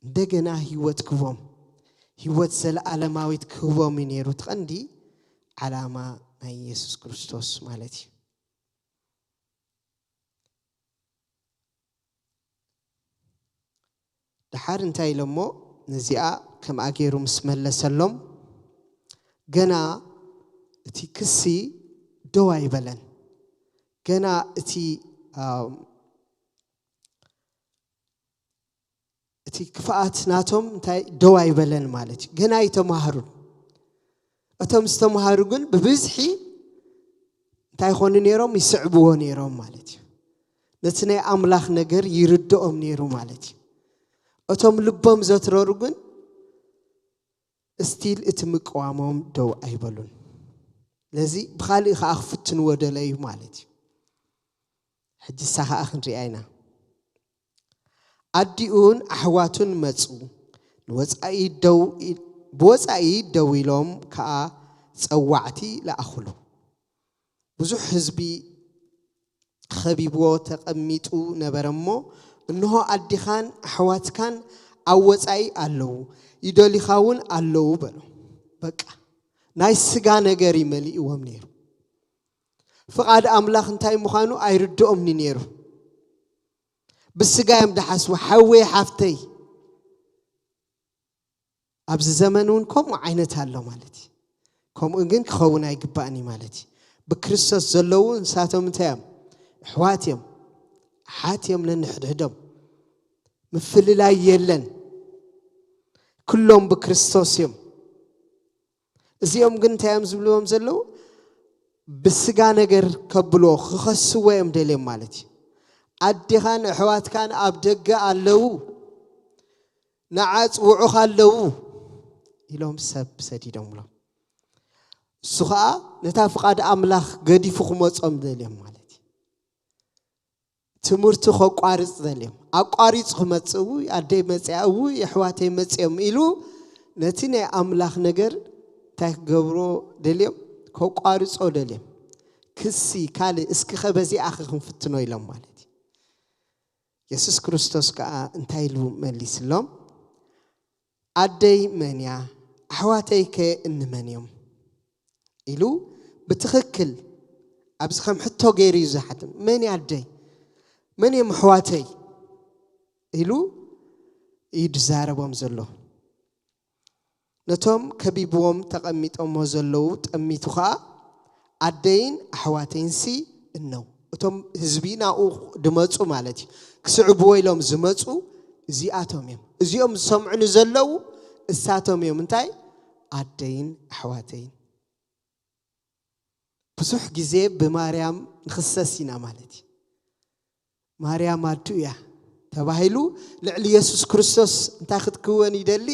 እንደገና ህይወት ክህቦም፣ ህይወት ዘለኣለማዊት ክህቦም እዩ ነይሩ እቲ ቀንዲ ዓላማ ናይ ኢየሱስ ክርስቶስ ማለት እዩ። ደሓር እንታይ ኢሎሞ? ነዚኣ ከምኣ ገይሩ ምስ መለሰሎም ገና እቲ ክሲ ደው ኣይበለን። ገና እቲ እቲ ክፍኣት ናቶም እንታይ ደው ኣይበለን ማለት እዩ። ገና ኣይተማሃሩን። እቶም ዝተማሃሩ ግን ብብዝሒ እንታይ ይኾኑ ነይሮም? ይስዕብዎ ነይሮም ማለት እዩ። ነቲ ናይ ኣምላኽ ነገር ይርድኦም ነይሩ ማለት እዩ። እቶም ልቦም ዘትረሩ ግን እስቲል እቲ ምቅዋሞም ደው ኣይበሉን። ስለዚ ብኻልእ ከዓ ክፍትንዎ ደለዩ ማለት እዩ። ሕጂ እሳ ከዓ ክንሪኣ ኢና። ኣዲኡን ኣሕዋቱን መጹ። ንወጻኢ ደው ኢ- ብወጻኢ ደው ኢሎም ከኣ ጸዋዕቲ ለኣኹሉ። ብዙሕ ህዝቢ ኸቢብዎ ተቐሚጡ ነበረ እሞ፣ እንሆ ኣዴኻን ኣሕዋትካን ኣብ ወጻኢ ኣለዉ፣ ይደልዩኻ እውን ኣለዉ በሎ። በቃ ናይ ስጋ ነገር እዩ መሊእዎም ነይሩ። ፍቓድ ኣምላኽ እንታይ ምዃኑ ኣይርድኦምኒ ነይሩ። ብስጋ እዮም ድሓስቡ፣ ሓወይ ሓፍተይ። ኣብዚ ዘመን እውን ከምኡ ዓይነት ኣሎ ማለት እዩ። ከምኡ ግን ክኸውን ኣይግባእን እዩ ማለት እዩ። ብክርስቶስ ዘለዉ ንሳቶም እንታይ እዮም? ኣሕዋት እዮም። ኣሓት እዮም ነንሕድሕዶም። ምፍልላይ የለን። ኩሎም ብክርስቶስ እዮም። እዚኦም ግን እንታይ እዮም ዝብልዎም ዘለዉ? ብስጋ ነገር ከብልዎ፣ ክኸስዎ እዮም ደልዮም ማለት እዩ። ኣዴኻን ኣሕዋትካን ኣብ ደገ ኣለዉ፣ ንዓ ጽውዑኻ ኣለዉ ኢሎም ሰብ ሰዲዶምሎም። እሱ ኸኣ ነታ ፍቓድ ኣምላኽ ገዲፉ ክመጾም ደልዮም ማለት እዩ። ትምህርቱ ከቋርጽ ደልዮም። ኣቋሪጹ ክመጽእ፣ "እውይ፣ ኣደይ መጽያ፣ እውይ፣ ኣሕዋተይ መጽዮም" ኢሉ ነቲ ናይ ኣምላኽ ነገር እንታይ ክገብሮ ደልዮም? ከቋርጾ ደልዮም። ክሲ ካልእ፣ "እስኪ ኸ በዚኣኸ ክንፍትኖ" ኢሎም ማለት እዩ። የሱስ ክርስቶስ ከኣ እንታይ ኢሉ መሊስሎም? "ኣደይ መን እያ? ኣሕዋተይከ እንመን እዮም?" ኢሉ ብትኽክል ኣብዚ ከም ሕቶ ገይሩ እዩ ዝሓትም። "መን እያ ኣደይ? መን እዮም ኣሕዋተይ?" ኢሉ እዩ ዝዛረቦም ዘሎ። ነቶም ከቢብዎም ተቐሚጦሞ ዘለዉ ጠሚቱ ኸኣ፣ "ኣደይን ኣሕዋተይንሲ እነው?" እቶም ህዝቢ ናብኡ ድመጹ ማለት እዩ። ክስዕብዎ ኢሎም ዝመጹ እዚኣቶም እዮም። እዚኦም ዝሰምዑኒ ዘለዉ እሳቶም እዮም። እንታይ? ኣደይን ኣሕዋተይን። ብዙሕ ግዜ ብማርያም ንኽሰስ ኢና ማለት እዩ። ማርያም ኣዱ እያ ተባሂሉ ልዕሊ የሱስ ክርስቶስ እንታይ ክትክወን ይደሊ?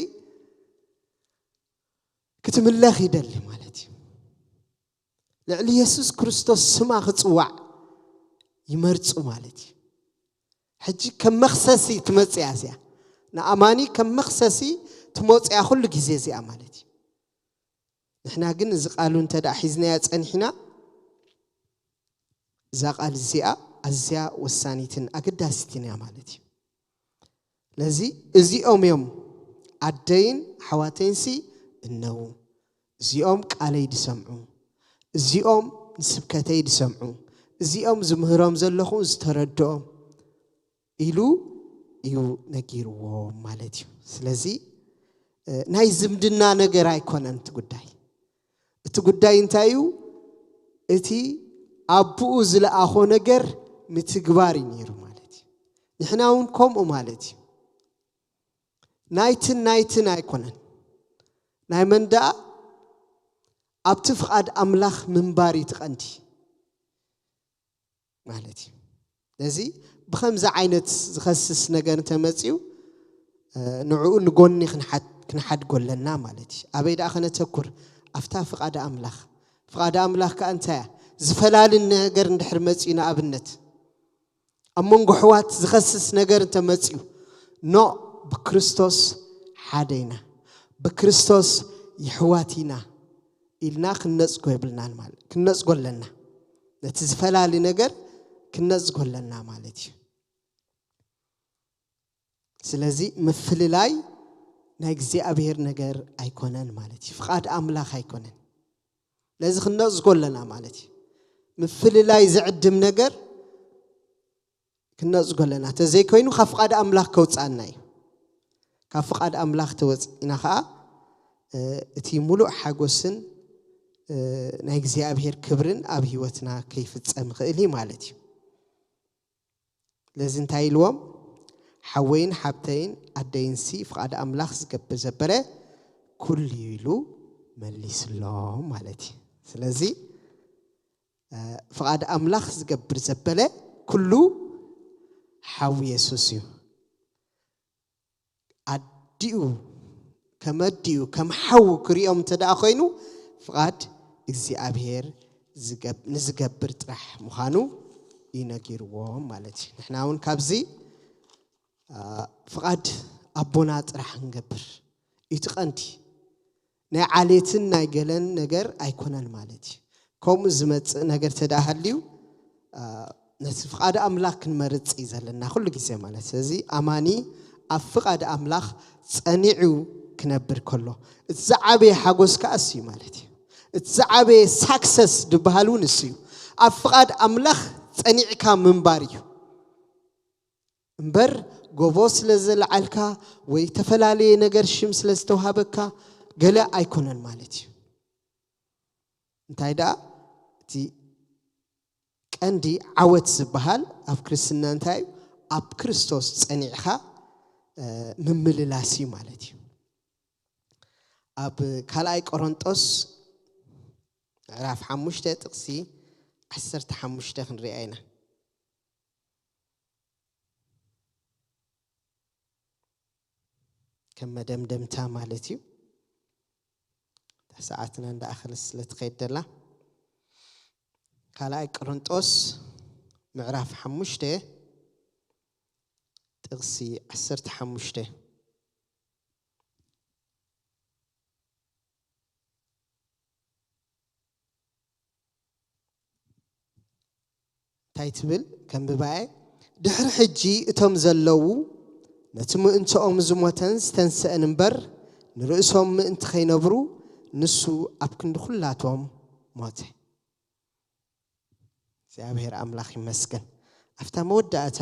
ክትምለኽ ይደሊ ማለት እዩ። ልዕሊ የሱስ ክርስቶስ ስማ ክጽዋዕ ይመርጹ ማለት እዩ። ሕጂ ከም መኽሰሲ ትመጽእ እያ እዚኣ። ንኣማኒ ከም መኽሰሲ ትመጽእ እያ ኩሉ ግዜ እዚኣ ማለት እዩ። ንሕና ግን እዚ ቃሉ እንተ ደኣ ሒዝናያ ጸኒሕና፣ እዛ ቃል እዚኣ ኣዝያ ወሳኒትን ኣገዳሲትን እያ ማለት እዩ። ስለዚ እዚኦም እዮም ኣደይን ኣሕዋተይንሲ እነዉ፣ እዚኦም ቃለይ ዝሰምዑ፣ እዚኦም ንስብከተይ ዝሰምዑ፣ እዚኦም ዝምህሮም ዘለኹ ዝተረድኦም ኢሉ እዩ ነጊርዎም ማለት እዩ። ስለዚ፣ እ፣ ናይ ዝምድና ነገር ኣይኮነን እቲ ጉዳይ። እቲ ጉዳይ እንታይ እዩ? እቲ ኣቦኡ ዝለኣኾ ነገር ምትግባር እዩ ነይሩ ማለት እዩ። ንሕና እውን ከምኡ ማለት እዩ። ናይትን ናይትን ኣይኮነን። ናይ መን ደኣ? ኣብቲ ፍቓድ ኣምላኽ ምንባር እዩ እቲ ቀንዲ ማለት እዩ። ነዚ ብኸምዚ ዓይነት ዝኸስስ ነገር እንተመጺኡ፣ እ፣ ንዕኡ ንጎኒ ክንሓድ-፣ ክንሓድጎ ኣለና ማለት እዩ። ኣበይ ደኣ ከነተኩር? ኣብታ ፍቓድ ኣምላኽ። ፍቓድ ኣምላኽ ከኣ እንታይ እያ? ዝፈላሊ ነገር እንድሕር መጺኡ፣ ንኣብነት፣ ኣብ መንጎ ኣሕዋት ዝኸስስ ነገር እንተመጺኡ፣ ኖ፣ ብክርስቶስ ሓደ ኢና፣ ብክርስቶስ የሕዋት ኢና ኢልና ክንነጽጎ የብልናን ማለት፣ ክንነጽጎ ኣለና። ነቲ ዝፈላሊ ነገር ክንነጽጎ ኣለና ማለት እዩ። ስለዚ ምፍልላይ ናይ እግዚኣብሔር ነገር ኣይኮነን ማለት እዩ። ፍቓድ ኣምላኽ ኣይኮነን። ነዚ ክንነጽጎ ኣለና ማለት እዩ። ምፍልላይ ዝዕድም ነገር ክንነጽጎ ኣለና። እንተዘይኮይኑ ካብ ፍቓድ ኣምላኽ ከውጽኣና እዩ። ካብ ፍቓድ ኣምላኽ ተወጺእና ኸኣ፣ እ፣ እቲ ሙሉእ ሓጎስን፣ እ፣ ናይ እግዚኣብሔር ክብርን ኣብ ህይወትና ከይፍጸም ይኽእል እዩ ማለት እዩ። ስለዚ እንታይ ኢልዎም? "ሓወይን ሓብተይን ኣደይንሲ ፍቓድ ኣምላኽ ዝገብር ዘበለ ኩሉ እዩ" ኢሉ መሊስሎም ማለት እዩ። ስለዚ፣ እ፣ ፍቓድ ኣምላኽ ዝገብር ዘበለ ኩሉ ሓው የሱስ እዩ። ኣዲኡ፣ ከም ኣዲኡ፣ ከም ሓዉ ክሪኦም እንተ ደኣ ኮይኑ፣ ፍቓድ እግዚኣብሔር ዝገብ-፣ ንዝገብር ጥራሕ ምዃኑ እዩ ነጊርዎም ማለት እዩ። ንሕና እውን ካብዚ፣ አ፣ ፍቓድ ኣቦና ጥራሕ ክንገብር እዩ እቲ ቀንዲ። ናይ ዓሌትን ናይ ገለን ነገር ኣይኮነን ማለት እዩ። ከምኡ ዝመጽእ ነገር እንተ ደኣ ሃልዩ፣ አ፣ ነቲ ፍቓድ ኣምላኽ ክንመርጽ እዩ ዘለና ኩሉ ግዜ ማለት። ስለዚ ኣማኒ ኣብ ፍቓድ ኣምላኽ ጸኒዑ ክነብር ከሎ፣ እቲ ዝዓበየ ሓጎስ ከኣ እሱ እዩ ማለት እዩ። እቲ ዝዓበየ ሳክሰስ ዝበሃል እውን እሱ እዩ። ኣብ ፍቓድ ኣምላኽ ጸኒዕካ ምንባር እዩ እምበር፣ ጎቦ ስለ ዘለዓልካ ወይ ዝተፈላለየ ነገር ሽም ስለ ዝተዋሃበካ ገለ ኣይኮነን ማለት እዩ። እንታይ ደኣ፣ እቲ ቀንዲ ዓወት ዝበሃል ኣብ ክርስትና እንታይ እዩ? ኣብ ክርስቶስ ጸኒዕኻ፣ እ፣ ምምልላስ እዩ ማለት እዩ። ኣብ ካልኣይ ቆሮንጦስ ምዕራፍ ሓሙሽተ ጥቕሲ ዓሰርተ ሓሙሽተ ክንሪኣ ኢና። ከም መደምደምታ ማለት እዩ። እታ ሰዓትና እንዳኣኸለት ስለ ትኸይድ ደላ። ካልኣይ ቆሮንጦስ ምዕራፍ ሓሙሽተ ጥቕሲ ዓሰርተ ሓሙሽተ። እንታይ ትብል? ከንብባየ። ድሕሪ ሕጂ እቶም ዘለዉ ነቲ ምእንትኦም ዝሞተን ዝተንስአን እምበር፣ ንርእሶም ምእንቲ ኸይነብሩ፣ ንሱ ኣብ ክንዲ ኹላቶም ሞተ። እግዚኣብሔር ኣምላኽ ይመስገን። ኣብታ መወዳእታ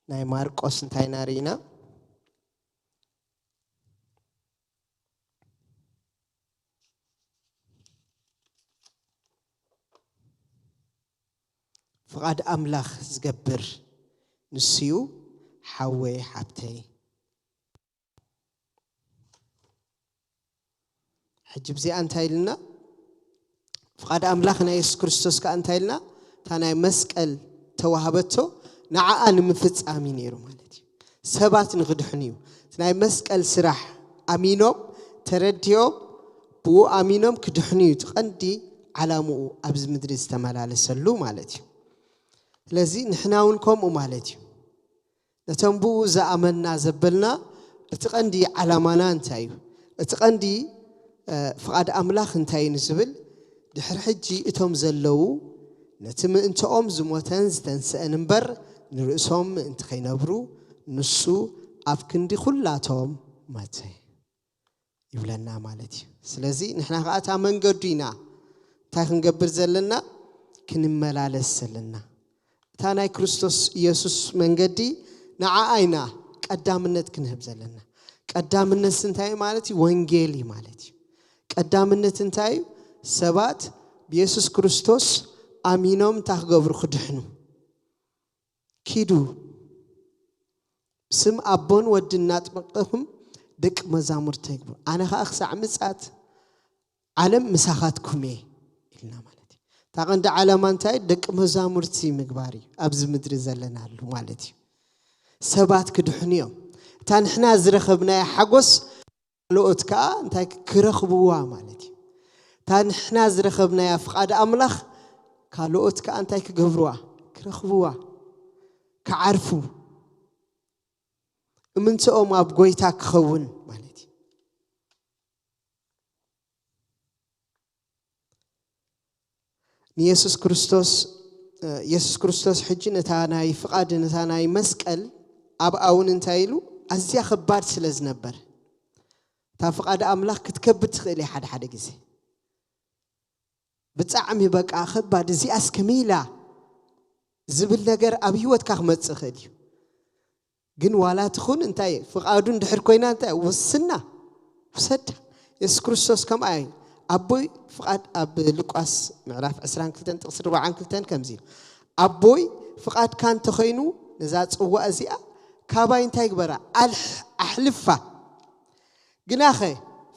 ናይ ማርቆስ እንታይ ኢና ርኢና? ፍቓድ ኣምላኽ ዝገብር ንሱዩ፣ ሓወይ ሓብተይ። ሕጂ ብዚኣ እንታይ ኢልና? ፍቓድ ኣምላኽ ናይ የሱስ ክርስቶስ ከኣ እንታይ ኢልና? እታ ናይ መስቀል ተዋህበቶ ንዓኣ ንምፍጻም እዩ ነይሩ ማለት እዩ። ሰባት ንኽድሕኑ እዩ። እቲ ናይ መስቀል ስራሕ ኣሚኖም፣ ተረዲኦም፣ ብኡ ኣሚኖም ክድሕኑ እዩ እቲ ቀንዲ ዓላምኡ ኣብዚ ምድሪ ዝተመላለሰሉ ማለት እዩ። ስለዚ ንሕና እውን ከምኡ ማለት እዩ። ነቶም ብኡ ዝኣመንና ዘበልና እቲ ቀንዲ ዓላማና እንታይ እዩ? እቲ ቀንዲ፣ እ፣ ፍቓድ ኣምላኽ እንታይ እዩ ንዝብል፣ ድሕሪ ሕጂ እቶም ዘለዉ ነቲ ምእንትኦም ዝሞተን ዝተንስአን እምበር፣ ንርእሶም ምእንቲ ኸይነብሩ፣ ንሱ ኣብ ክንዲ ኹላቶም ሞተ ይብለና ማለት እዩ። ስለዚ ንሕና ኸዓ እታ መንገዱ ኢና እንታይ ክንገብር ዘለና? ክንመላለስ ዘለና። እታ ናይ ክርስቶስ ኢየሱስ መንገዲ ንዓኣ ኢና ቀዳምነት ክንህብ ዘለና። ቀዳምነት እንታይ ማለት እዩ? ወንጌል እዩ ማለት እዩ። ቀዳምነት እንታይ እዩ? ሰባት ብየሱስ ክርስቶስ ኣሚኖም እንታይ ክገብሩ? ክድሕኑ። ኪዱ፣ ስም ኣቦን ወድን እናጥመቐኹም ደቂ መዛሙርተይ ግበሩ፣ ኣነ ኸኣ ክሳዕ ምጽኣት ዓለም ምሳኻትኩም እየ ኢልና ማለት እዩ። እታ ቀንዲ ዓላማ እንታይ? ደቂ መዛሙርቲ ምግባር እዩ፣ ኣብዚ ምድሪ ዘለናሉ ማለት እዩ። ሰባት ክድሕኑ እዮም። እታ ንሕና ዝረኸብናያ ሓጎስ ካልኦት ከኣ እንታይ ክረኽብዋ ማለት እዩ። እታ ንሕና ዝረኸብናያ ፍቓድ ኣምላኽ ካልኦት ከኣ እንታይ ክገብርዋ? ክረኽብዋ፣ ክዓርፉ፣ እምንትኦም ኣብ ጎይታ ክኸውን ማለት እዩ። ንየሱስ ክርስቶስ፣ እ፣ የሱስ ክርስቶስ ሕጂ ነታ ናይ ፍቓድ፣ ነታ ናይ መስቀል ኣብኣ እውን እንታይ ኢሉ? ኣዝያ ከባድ ስለ ዝነበር፣ እታ ፍቓድ ኣምላኽ ክትከብድ ትኽእል እያ ሓደ ሓደ ግዜ። ብጣዕሚ በቃ ከባድ፣ እዚኣስ ከመይ ኢላ ዝብል ነገር ኣብ ህይወትካ ክመጽእ ይኽእል እዩ። ግን ዋላ ትኹን እንታይ ፍቓዱ እንድሕር ኮይና እንታይ ውስና ውሰዳ። የሱስ ክርስቶስ ከምኣ እዩ። ኣቦይ ፍቓድ፣ ኣብ ሉቃስ ምዕራፍ ዕስራን ክልተን ጥቕሲ ኣርባዓን ክልተን ከምዚ ኢሉ፣ ኣቦይ ፍቓድካ እንተኾይኑ ነዛ ጽዋእ እዚኣ ካባይ እንታይ ግበራ? ኣልሕ-፣ ኣሕልፋ። ግናኸ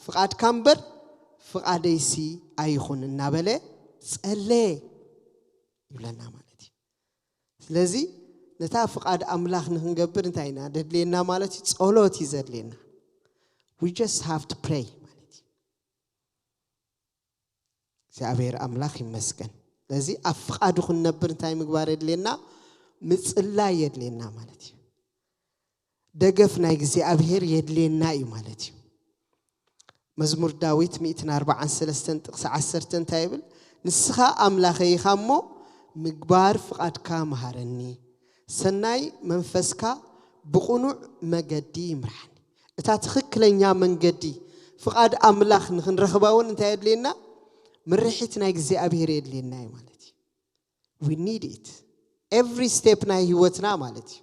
ፍቓድካ እምበር ፍቓደይሲ ኣይኹን እናበለ ጸለየ ይብለና ማለት እዩ። ስለዚ ነታ ፍቓድ ኣምላኽ ንክንገብር እንታይ ኢና ደድልየና ማለት እዩ? ጸሎት እዩ ዘድልየና። We just have to pray ማለት እዩ። እግዚኣብሔር ኣምላኽ ይመስገን። ስለዚ ኣብ ፍቓዱ ክንነብር እንታይ ምግባር የድልየና? ምጽላይ የድልየና ማለት እዩ። ደገፍ ናይ እግዚኣብሔር የድልየና እዩ ማለት እዩ። መዝሙር ዳዊት ሚእትን ኣርባዓን ሰለስተን ጥቕሲ ዓሰርተ እንታይ ይብል? ንስኻ ኣምላኸይ ኢኻ እሞ ምግባር ፍቓድካ መሃረኒ፣ ሰናይ መንፈስካ ብቕኑዕ መገዲ ይምርሓኒ። እታ ትኽክለኛ መንገዲ፣ ፍቓድ ኣምላኽ ንኽንረኽባ እውን እንታይ የድልየና? ምርሒት ናይ እግዚኣብሔር የድልየና እዩ ማለት እዩ። We need it every step ናይ ህይወትና ማለት እዩ።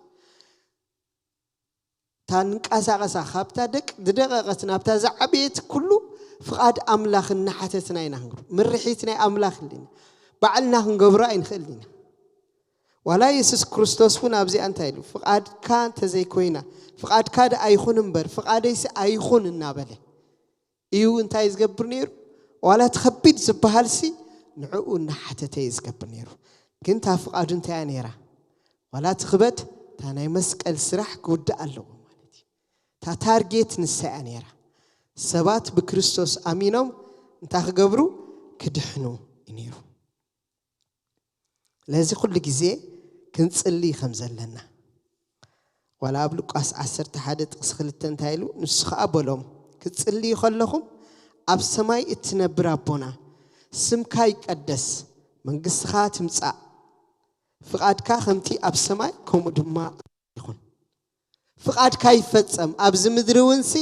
እታ ንንቀሳቐሳ ካብታ ደቅ ዝደቐቐት ናብታ ዝዓበየት ኩሉ ፍቓድ ኣምላኽ እናሓተትና ኢና ክንገብሮ። ምርሒት ናይ ኣምላኽ ኣለና፣ ባዕልና ክንገብሮ ኣይንኽእል ኢና። ዋላ የሱስ ክርስቶስ እውን ኣብዚኣ እንታይ ኢሉ? ፍቓድካ እንተዘይኮይና፣ ፍቓድካ ደኣ ኣይኹን እምበር ፍቓደይሲ ኣይኹን እናበለ እዩ እንታይ ዝገብር ነይሩ? ዋላ እቲ ከቢድ ዝበሃልሲ ንዕኡ እናሓተተ እዩ ዝገብር ነይሩ። ግን እታ ፍቓዱ እንታይ እያ ነይራ? ዋላ እቲ ክበድ፣ እታ ናይ መስቀል ስራሕ ክውዳእ ኣለዎ ማለት እዩ። እታ ታርጌት ንሳ እያ ነይራ። ሰባት ብክርስቶስ ኣሚኖም እንታይ ክገብሩ? ክድሕኑ እዩ ነይሩ። ስለዚ ኩሉ ግዜ ክንጽሊ ከም ዘለና፣ ዋላ ኣብ ሉቃስ ዓሰርተ ሓደ ጥቕሲ ክልተ እንታይ ኢሉ? ንሱ ኸኣ በሎም፣ ክትጽልዩ ከለኹም ኣብ ሰማይ እትነብር ኣቦና፣ ስምካ ይቀደስ፣ መንግስትኻ ትምጻእ፣ ፍቓድካ ከምቲ ኣብ ሰማይ ከምኡ ድማ ይኹን። ፍቓድካ ይፈጸም፣ ኣብዚ ምድሪ እውን ሲ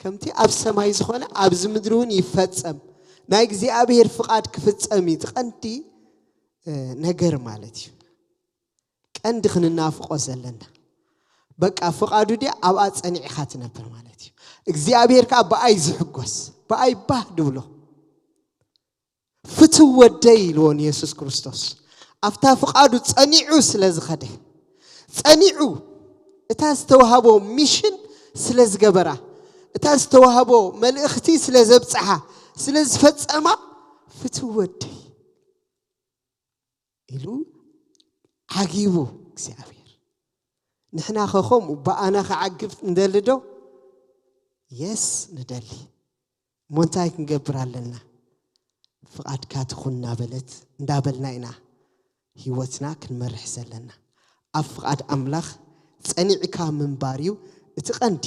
ከምቲ ኣብ ሰማይ ዝኾነ ኣብዚ ምድሪ እውን ይፈጸም። ናይ እግዚኣብሔር ፍቓድ ክፍጸም እዩ እቲ ቀንዲ፣ እ፣ ነገር ማለት እዩ። ቀንዲ ክንናፍቆ ዘለና። በቃ ፍቓዱ ድያ ኣብኣ ጸኒዕኻ ትነብር ማለት እዩ። እግዚኣብሔር ከኣ ብኣይ ዝሕጎስ፣ ብኣይ ባህ ድብሎ። ፍትው ወደይ ኢልዎ ንየሱስ ክርስቶስ። ኣብታ ፍቓዱ ጸኒዑ ስለ ዝኸደ፣ ጸኒዑ እታ ዝተዋህቦ ሚሽን ስለ ዝገበራ፣ እታ ዝተዋህቦ መልእኽቲ ስለ ዘብጽሓ፣ ስለ ዝፈጸማ፣ ፍትው ወደይ ኢሉ ዓጊቡ እግዚኣብሔር። ንሕና ኸ ከምኡ ብኣና ክዓግብ እንደሊ ዶ? የስ ንደሊ። እሞ እንታይ ክንገብር ኣለና? ፍቓድካ ትኹን እናበለት፣ እንዳበልና ኢና ህይወትና ክንመርሕ ዘለና። ኣብ ፍቓድ ኣምላኽ ጸኒዕካ ምንባር እዩ እቲ ቀንዲ።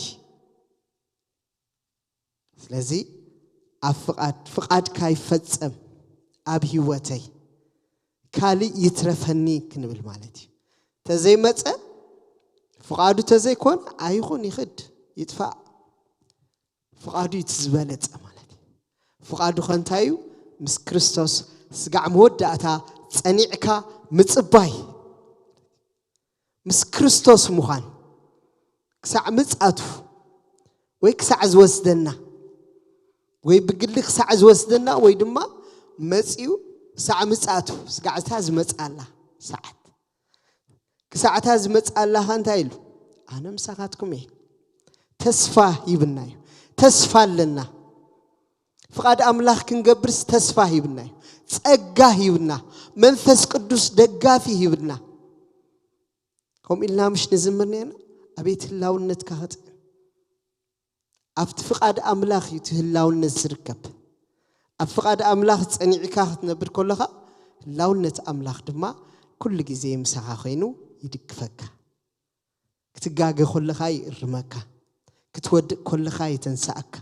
ስለዚ ኣብ ፍቓድ፣ ፍቓድካ ይፈጸም ኣብ ህይወተይ፣ ካልእ ይትረፈኒ ክንብል ማለት እዩ። ተዘይመጸ፣ ፍቓዱ ተዘይኮነ ኣይኹን፣ ይኽድ፣ ይጥፋእ። ፍቓዱ እዩ እቲ ዝበለጸ ማለት እዩ። ፍቓዱ ከ እንታይ እዩ? ምስ ክርስቶስ ስጋዕ መወዳእታ ጸኒዕካ ምጽባይ፣ ምስ ክርስቶስ ምዃን፣ ክሳዕ ምጽኣቱ ወይ ክሳዕ ዝወስደና፣ ወይ ብግሊ ክሳዕ ዝወስደና፣ ወይ ድማ መጺኡ ክሳዕ ምጽኣቱ፣ ስጋዕታ ዝመጽኣላ ሰዓት። ክሳዕታ ዝመጽኣላ ኸ እንታይ ኢሉ? ኣነ ምሳኻትኩም እየ። ተስፋ ሂብና እዩ። ተስፋ ኣለና። ፍቓድ ኣምላኽ ክንገብርስ ተስፋ ሂብና እዩ። ጸጋ ሂብና። መንፈስ ቅዱስ ደጋፊ ሂብና። ከምኡ ኢልና ምሽ ንዝምር ነርና? ኣቤት ህላውነትካ ኸጥዕም። ኣብቲ ፍቓድ ኣምላኽ እዩ እቲ ህላውነት ዝርከብ። ኣብ ፍቓድ ኣምላኽ ጸኒዕካ ክትነብር ከለኻ፣ ህላውነት ኣምላኽ ድማ ኩሉ ግዜ ምሳኻ ኾይኑ ይድግፈካ። ክትጋገ ከለኻ ይእርመካ። ክትወድቅ ከለኻ የተንስኣካ።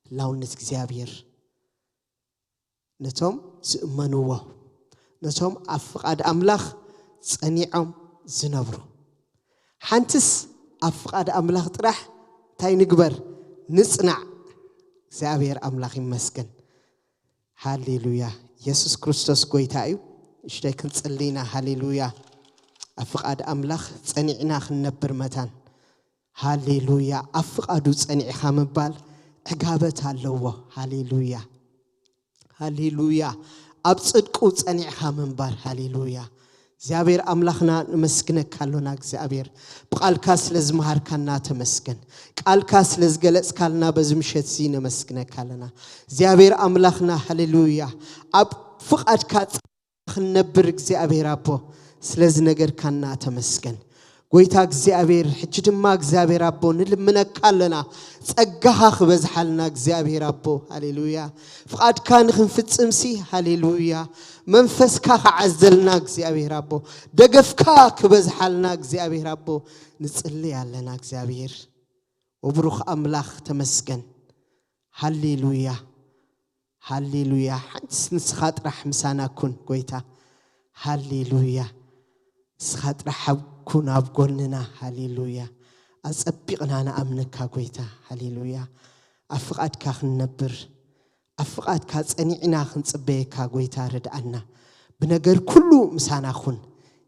ህላውነት እግዚኣብሔር ነቶም ዝእመንዎ፣ ነቶም ኣብ ፍቓድ ኣምላኽ ጸኒዖም ዝነብሩ። ሓንትስ ኣብ ፍቓድ ኣምላኽ ጥራሕ እንታይ ንግበር? ንጽናዕ። እግዚኣብሔር ኣምላኽ ይመስገን። ሃሌሉያ። የሱስ ክርስቶስ ጐይታ እዩ። እሽተይ ክንጽሊ ኢና። ሃሌሉያ። ኣብ ፍቓድ ኣምላኽ ጸኒዕና ክንነብር መታን። ሃሌሉያ። ኣብ ፍቓዱ ጸኒዕኻ ምባል ዕጋበት ኣለዎ። ሃሌሉያ። ሃሌሉያ። ኣብ ጽድቁ ጸኒዕኻ ምንባር። ሃሌሉያ። እግዚኣብሔር ኣምላኽና፣ ነመስግነካ ኣሎና። እግዚኣብሔር፣ ብቓልካ ስለ ዝመሃርካና ተመስገን። ቃልካ ስለ ዝገለጽካልና በዚ ምሸት እዚ ነመስግነካ ኣለና። እግዚኣብሔር ኣምላኽና፣ ሃሌሉያ። ኣብ ፍቓድካ ክንነብር እግዚኣብሔር ኣቦ ስለ ዝነገርካና ተመስገን። ጐይታ እግዚኣብሔር፣ ሕጂ ድማ እግዚኣብሔር ኣቦ ንልምነካ ኣለና። ጸጋኻ ክበዝሓልና እግዚኣብሔር ኣቦ። ሃሌሉያ። ፍቓድካ ንኽንፍጽምሲ፣ ሃሌሉያ፣ መንፈስካ ክዓዘልና እግዚኣብሔር ኣቦ፣ ደገፍካ ክበዝሓልና እግዚኣብሔር ኣቦ፣ ንጽሊ ኣለና እግዚኣብሔር። ወብሩኽ ኣምላኽ ተመስገን። ሃሌሉያ፣ ሃሌሉያ። ሓንትስ ንስኻ ጥራሕ ምሳና ኩን ጐይታ። ሃሌሉያ። ንስኻ ጥራሕ ኣብ ኩን ኣብ ጎንና። ሃሌሉያ። ኣጸቢቕና ንኣምነካ ጎይታ። ሃሌሉያ። ኣብ ፍቓድካ ክንነብር፣ ኣብ ፍቓድካ ጸኒዕና ክንጽበየካ ጎይታ ርድኣና። ብነገር ኩሉ ምሳና ኩን።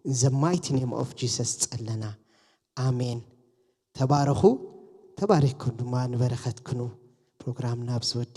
In the mighty name of Jesus ጸለና። ኣሜን። ተባረኹ። ተባሪኽኩም ድማ ንበረኸት ኩኑ። ፕሮግራምና ኣብዚ ወዲ